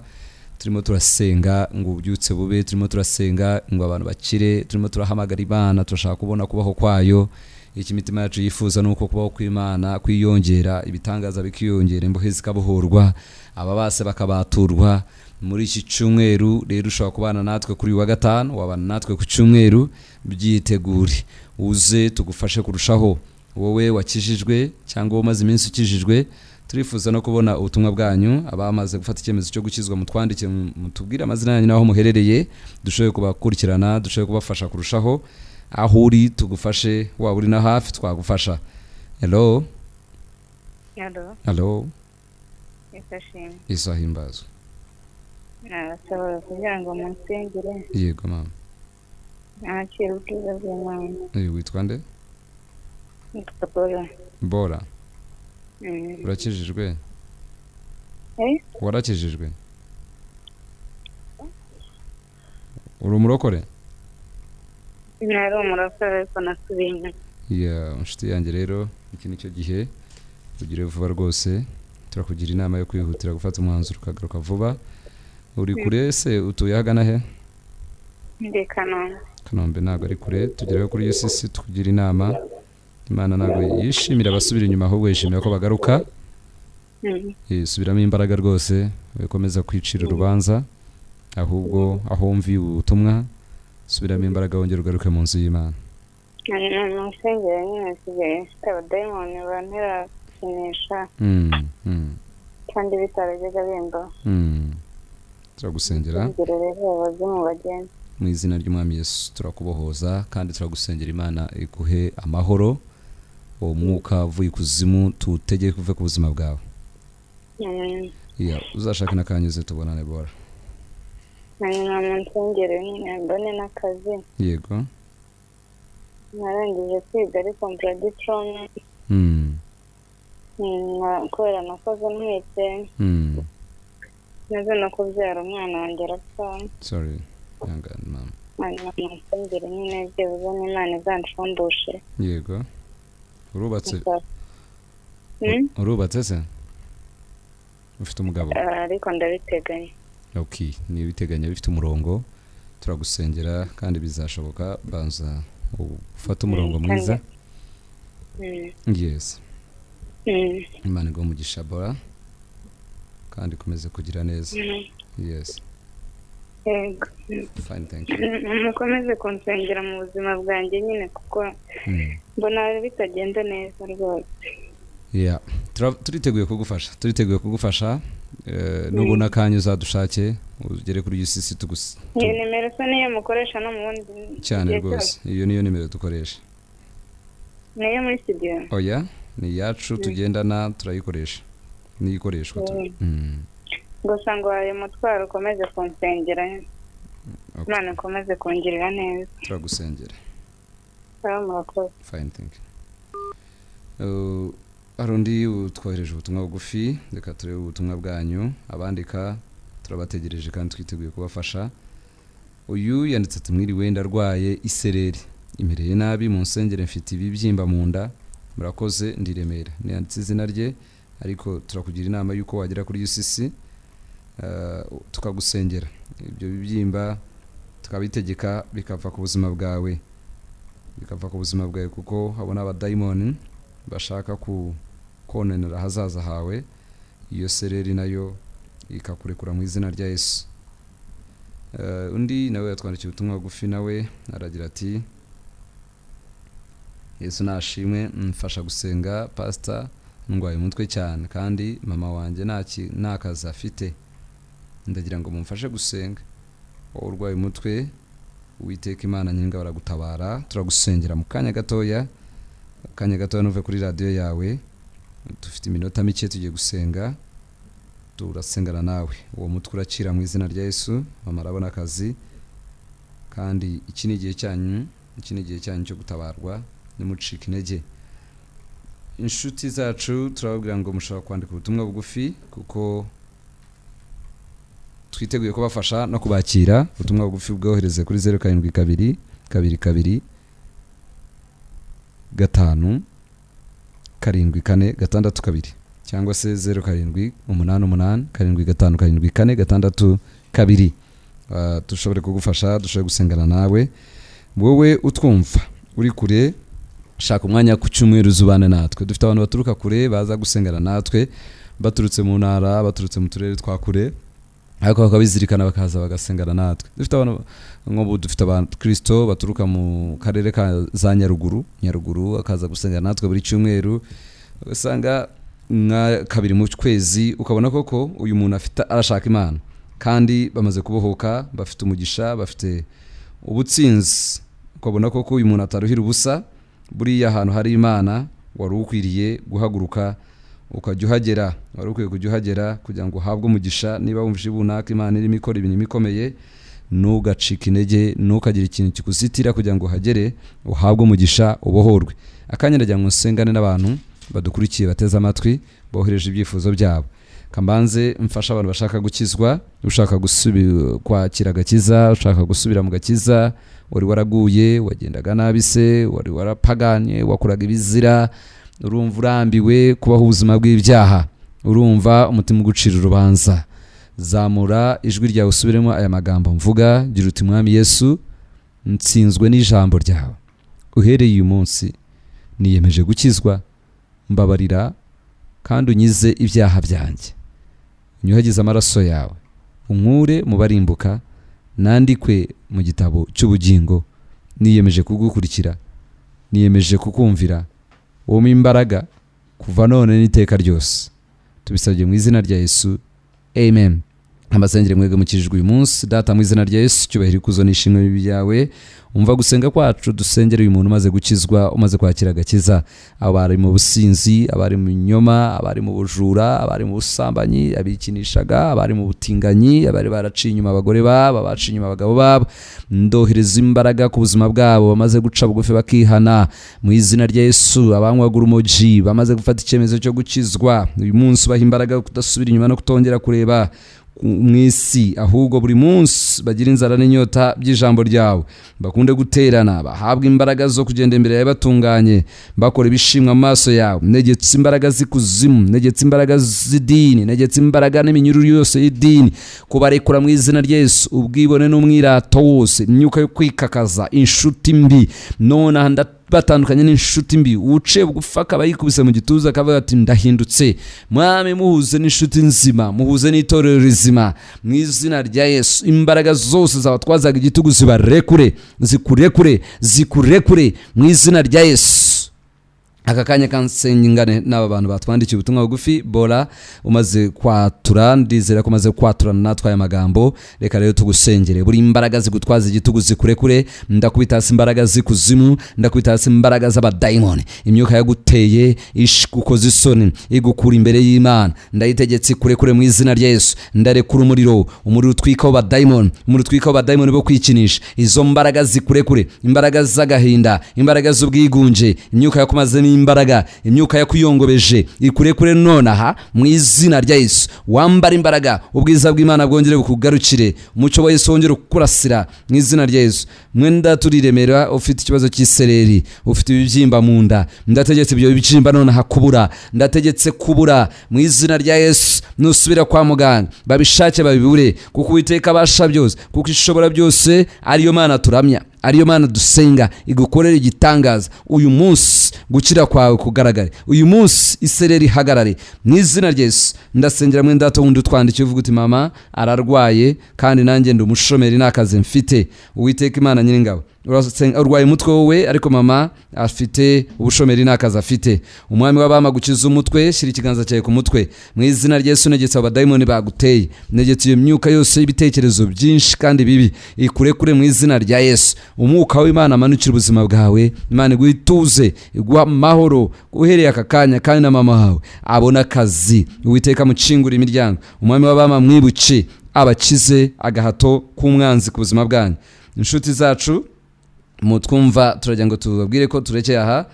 Turimo turasenga ngo ububyutse bube, turimo turasenga ngo abantu bakire, turimo turahamagara Imana, turashaka kubona kubaho kwayo. Iki imitima yacu yifuza ni uko kubaho kw'Imana kwiyongera, ibitangaza bikiyongera, imbohe zikabohorwa, aba base bakabaturwa. Muri iki cyumweru rero ushobora kubana natwe kuri uyu wa gatanu, wabana natwe ku cyumweru. Byitegure uze tugufashe kurushaho. Wowe wakijijwe cyangwa umaze iminsi ukijijwe, turifuza no kubona ubutumwa bwanyu. Abamaze gufata icyemezo cyo gukizwa, mutwandike, mutubwire amazina yanyu n'aho muherereye, dushobore kubakurikirana, dushobore kubafasha kurushaho. Aho uri tugufashe, waba uri na hafi twagufasha. Hello? Hello? Hello? Yesu ashimwe. Yesu ahimbazwe. Nabasaba kugira ngo munsengere Yego mama. nakire ubwiza bw'Imana. Witwa nde? Nitwa Bora. Bora? Urakijijwe? Eh? Warakijijwe? Uri umurokore? Nari umurokore ariko nasubiye inyuma. Ya, inshuti yanjye rero, iki ni cyo gihe, ugire vuba rwose. Turakugira inama yo kwihutira gufata umwanzuro ukagaruka vuba. Uri kure se? Utuye ahagana he? Ndi Kanombe. Kanombe ntabwo ari kure. Tugerayo kuri UCC tukugira inama. Imana ntabwo yishimira abasubira inyuma, ahubwo yishimira ko bagaruka. Subiramo imbaraga rwose, wikomeza kwicira urubanza, ahubwo aho wumviye ubu butumwa, subiramo imbaraga wongere ugaruke mu nzu y'Imana. Hanyuma munsengere nyine, nsigaye mfite abadayimoni bantera gukinisha kandi bitarajyaga bimbaho. Turagusengera. Nsengere rero abazimu bagende. Mu izina ry'Umwami Yesu turakubohoza kandi turagusengera, Imana iguhe amahoro. Uwo mwuka uvuye ikuzimu tuwutegeke uve ku buzima bwawe. Amen. Ya, uzashake n'akanyuze tubonane, Bora. Hanyuma munsengere nyine mbone n'akazi. Yego. Narangije kwiga ariko mbura diplome. Kubera nakoze ntwite. Maze no kubyara umwana wanjye arapfa. Sorry, ihangane mama. Hanyuma munsengere nyine byibuze n'Imana izanshumbushe. Yego, urubatse? Urubatse se? Ufite umugabo? Ariko ndabiteganya. Okay, ni ibiteganya bifite umurongo, turagusengera kandi bizashoboka. Banza ufate umurongo mwiza. Yes. Imana iguhe umugisha Bora, kandi ikomeze kugira neza. Yes. Yego. Fine, thank you. Mukomeze kunsengera mu buzima bwanjye nyine kuko mbona bitagenda neza rwose. Yeah, turiteguye kugufasha, turiteguye kugufasha. Nubona akanya uzadushake ugere kuri UCC tugusa. Iyo nimero se niyo mukoresha no mu bundi? Cyane rwose, iyo niyo nimero dukoresha. Niyo muri studio? Oya, ni iyacu tugendana, turayikoresha, niyo ikoreshwa. Gusa ngo ayo mutwaro ukomeze kunsengera. Imana ikomeze kungirira neza. Turagusengera. Murakoze. Fine, thank you. Hari undi utwohereje ubutumwa bugufi, reka turebe ubutumwa bwanyu. Abandika turabategereje kandi twiteguye kubafasha. Uyu yanditse ati: mwiriwe, ndarwaye isereri, imereye nabi, mu nsengere mfite ibibyimba mu nda, murakoze, ndi Remera. Ntiyanditse izina rye, ariko turakugira inama y'uko wagera kuri UCC, tukagusengera ibyo bibyimba tukabitegeka bikava ku buzima bwawe, bikava ku buzima bwawe, kuko habona abadayimoni bashaka ku kononera ahazaza hawe. Iyo sereri nayo ikakurekura mu izina rya Yesu. Undi nawe yatwandikiye ubutumwa bugufi, nawe aragira ati: Yesu nashimwe, mfasha gusenga pastor, ndwaye umutwe cyane kandi mama wanjye nta kazi afite, ndagira ngo mumfashe gusenga. Wowe urwaye umutwe, Uwiteka Imana nyiringa baragutabara, turagusengera mu kanya gatoya, akanya gatoya nuve kuri radiyo yawe, dufite iminota mike tugiye gusenga, turasengana nawe, uwo mutwe urakira mu izina rya Yesu, mama arabona akazi. Kandi iki ni igihe cyanyu, iki ni igihe cyanyu cyo gutabarwa, nimucike intege. Inshuti zacu turababwira ngo mushobora kwandika ubutumwa bugufi kuko twiteguye kubafasha no kubakira. Ubutumwa bugufi bwohereze kuri 072 22 5 7 4 6 2 cyangwa se 07 88 7 5 7 4 6 2. Dushobore kugufasha, dushobore gusengana nawe. Wowe utwumva uri kure, shaka umwanya ku cyumweru uzubane natwe. Dufite abantu baturuka kure baza gusengana natwe, baturutse mu ntara, baturutse mu turere twa kure, ariko bakabizirikana bakaza bagasengana natwe. Dufite abantu nk'ubu, dufite abakristo baturuka mu karere ka za Nyaruguru, Nyaruguru akaza gusengana natwe buri cyumweru, ugasanga nka kabiri mu kwezi, ukabona koko uyu muntu afite arashaka Imana, kandi bamaze kubohoka, bafite umugisha, bafite ubutsinzi, ukabona koko uyu muntu ataruhira ubusa. Buriya ahantu hari Imana wari ukwiriye guhaguruka ukajya uhagera, wari ukwiye kujya uhagera kugira ngo uhabwe umugisha. Niba wumvise runaka Imana irimo ikora ibintu ikomeye, ntugacike intege, ntukagire ikintu kikuzitira kugira ngo uhagere uhabwe umugisha, ubohorwe. Akanya ndagira ngo nsengane n'abantu badukurikiye, bateze amatwi, bohereje ibyifuzo byabo. Kambanze mfasha abantu bashaka gukizwa, ushaka kwakira agakiza, ushaka gusubira mu gakiza, wari waraguye, wagendaga nabi se, wari warapaganye, wakoraga ibizira, urumva urambiwe kubaho ubuzima bw'ibyaha, urumva umutima ugucira urubanza, zamura ijwi ryawe usubiremo aya magambo mvuga, gira uti: Mwami Yesu, nsinzwe n'ijambo ryawe, uhereye uyu munsi niyemeje gukizwa, mbabarira kandi unyize ibyaha byanjye, unyuhagize amaraso yawe, unkure mu barimbuka, nandikwe mu gitabo cy'ubugingo, niyemeje kugukurikira, niyemeje kukumvira, wumpe imbaraga kuva none n'iteka ryose. Tubisabye mu izina rya Yesu, amen. Amasengere mwebwe mukijijwe uyu munsi. Data, mu izina rya Yesu, cyubahiro, ikuzo n'ishimwe byawe. Umva gusenga kwacu, dusengere uyu muntu umaze gukizwa, umaze kwakira agakiza. Abari mu businzi, abari mu binyoma, abari mu bujura, abari mu busambanyi, abikinishaga, abari mu butinganyi, abari baraciye inyuma abagore babo, abaciye inyuma abagabo babo, ndohereza imbaraga ku buzima bwabo, bamaze guca bugufi bakihana mu izina rya Yesu. Abanywaga urumogi bamaze gufata icyemezo cyo gukizwa uyu munsi, baha imbaraga yo kudasubira inyuma no kutongera kureba mu isi, ahubwo buri munsi bagira inzara n'inyota by'ijambo ryawe, bakunde guterana, bahabwe imbaraga zo kugenda imbere yawe batunganye, bakora ibishimwa mu maso yawe. Negetse imbaraga z'ikuzimu, negetse imbaraga z'idini, negetse imbaraga n'iminyururu yose y'idini kubarekura mu izina rya Yesu. Ubwibone n'umwirato wose, imyuka yo kwikakaza, inshuti mbi, nonaha batandukanye n'inshuti mbi. Uciye bugufi akaba yikubise mu gituza akavuga ati: "Ndahindutse." Mwami, muhuze n'inshuti nzima, muhuze n'itorero rizima mu izina rya Yesu. Imbaraga zose zabatwazaga igitugu zibarekure, zikurekure, zikurekure mu izina rya Yesu. Aka kanya kansengane n'aba bantu batwandikiye ubutumwa bugufi. Bora umaze kwatura, ndizera ko umaze kwaturana natwe aya magambo. Reka rero tugusengere. Buri imbaraga zigutwaza igitugu zikurekure. Ndakubita hasi imbaraga z'ikuzimu, ndakubita hasi imbaraga z'abadayimoni. Imyuka yaguteye igukoza isoni, igukura imbere y'Imana, ndayitegetse ikurekure mu izina rya Yesu. Ndarekura umuriro, umuriro utwikaho badayimoni, umuriro utwikaho badayimoni bo kwikinisha. Izo mbaraga zikurekure, imbaraga z'agahinda, imbaraga z'ubwigunge, imyuka yakumazemo imbaraga, imyuka yakuyongobeje ikurekure nonaha mu izina rya Yesu. Wambara imbaraga, ubwiza bw'Imana bwongere bukugarukire, umucyo wa Yesu wongere kukurasira mu izina rya Yesu. Mwenda turiremera, ufite ikibazo cy'isereri, ufite ibibyimba mu nda, ndategetse ibyo bibyimba nonaha kubura, ndategetse kubura mu izina rya Yesu. Nusubira kwa muganga babishake babibure, kuko Uwiteka abasha byose, kuko ishobora byose, ariyo Mana turamya, ariyo Mana dusenga, igukorera igitangaza uyu munsi. Gukira kwawe kugaragare uyu munsi, isereri ihagarare mu izina rya Yesu. Ndasengera mwene data wundi utwandikiye uvuga uti: "Mama ararwaye kandi nanjye ndi umushomeri, nta kazi mfite." Uwiteka Imana Nyiringabo, urwaye umutwe wowe, ariko mama afite ubushomeri, nta kazi afite. Umwami w'abama gukiza umutwe, shyira ikiganza cyawe ku mutwe mu izina rya Yesu. Negetse abadayimoni baguteye, negetse iyo myuka yose y'ibitekerezo byinshi kandi bibi ikurekure mu izina rya Yesu. Umwuka w'Imana amanukira ubuzima bwawe, Imana iguhe ituze, iguha amahoro uhereye aka kanya, kandi na mama wawe abona akazi. Uwiteka amucingura imiryango, Umwami w'abama mwibuke, abakize agahato k'umwanzi ku buzima bwanyu. Inshuti zacu mutwumva, turagira ngo tubabwire ko turekeye aha,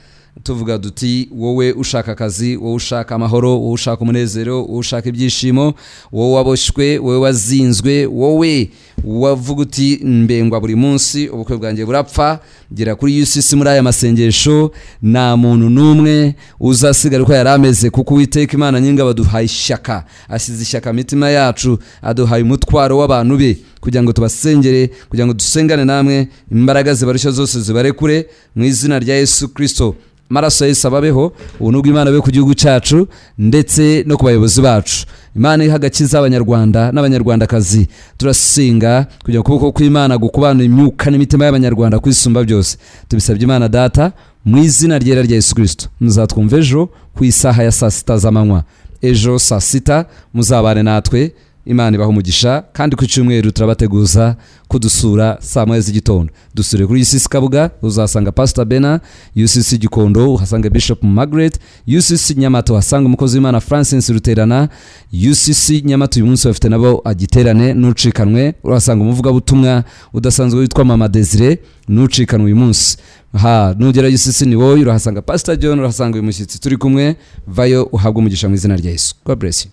tuvuga duti: wowe ushaka akazi, wowe ushaka amahoro, wowe ushaka umunezero, wowe ushaka ibyishimo, wowe waboshywe, wowe wazinzwe, wowe wavuga uti: "Mbengwa buri munsi, ubukwe bwanjye burapfa," gera kuri UCC muri aya masengesho. Nta muntu n'umwe uzasigara uko yari ameze, kuko Uwiteka Imana Nyingabo aduhaye ishyaka, ashyize ishyaka mu mitima yacu, aduhaye umutwaro w'abantu be kugira ngo tubasengere, kugira ngo dusengane namwe, imbaraga zibarushya zose zibarekure mu izina rya Yesu Kirisito. Amaraso ya Yesu ababeho, ubuntu bw'Imana bube ku gihugu cyacu ndetse no ku bayobozi bacu. Imana iha agakiza Abanyarwanda n'Abanyarwandakazi. Turasenga kugira ngo ukuboko kw'Imana gukubanure imyuka n'imitima y'Abanyarwanda kwisumba byose. Tubisabye Imana Data mu izina ryera rya Yesu Kirisito. Muzatwumva ejo ku isaha ya saa 6 z'amanywa. Ejo saa 6 muzabane natwe. Imana ibaha umugisha. Kandi ku cyumweru turabateguza kudusura saa 1 z'igitondo. Dusure kuri UCC Kabuga, uzasanga Pastor Bena, UCC Gikondo uhasanga Bishop Margaret, UCC Nyamata uhasanga umukozi w'Imana Francis Ruterana. UCC Nyamata uyu munsi bafite nabo agiterane, nucikanwe. Urahasanga umuvugabutumwa udasanzwe witwa Mama Desire, nucikanwe uyu munsi. Ha nugera UCC ni wowe urahasanga Pastor John, urahasanga uyu mushyitsi turi kumwe. Vayo uhabwe umugisha mu izina rya Yesu. God bless you.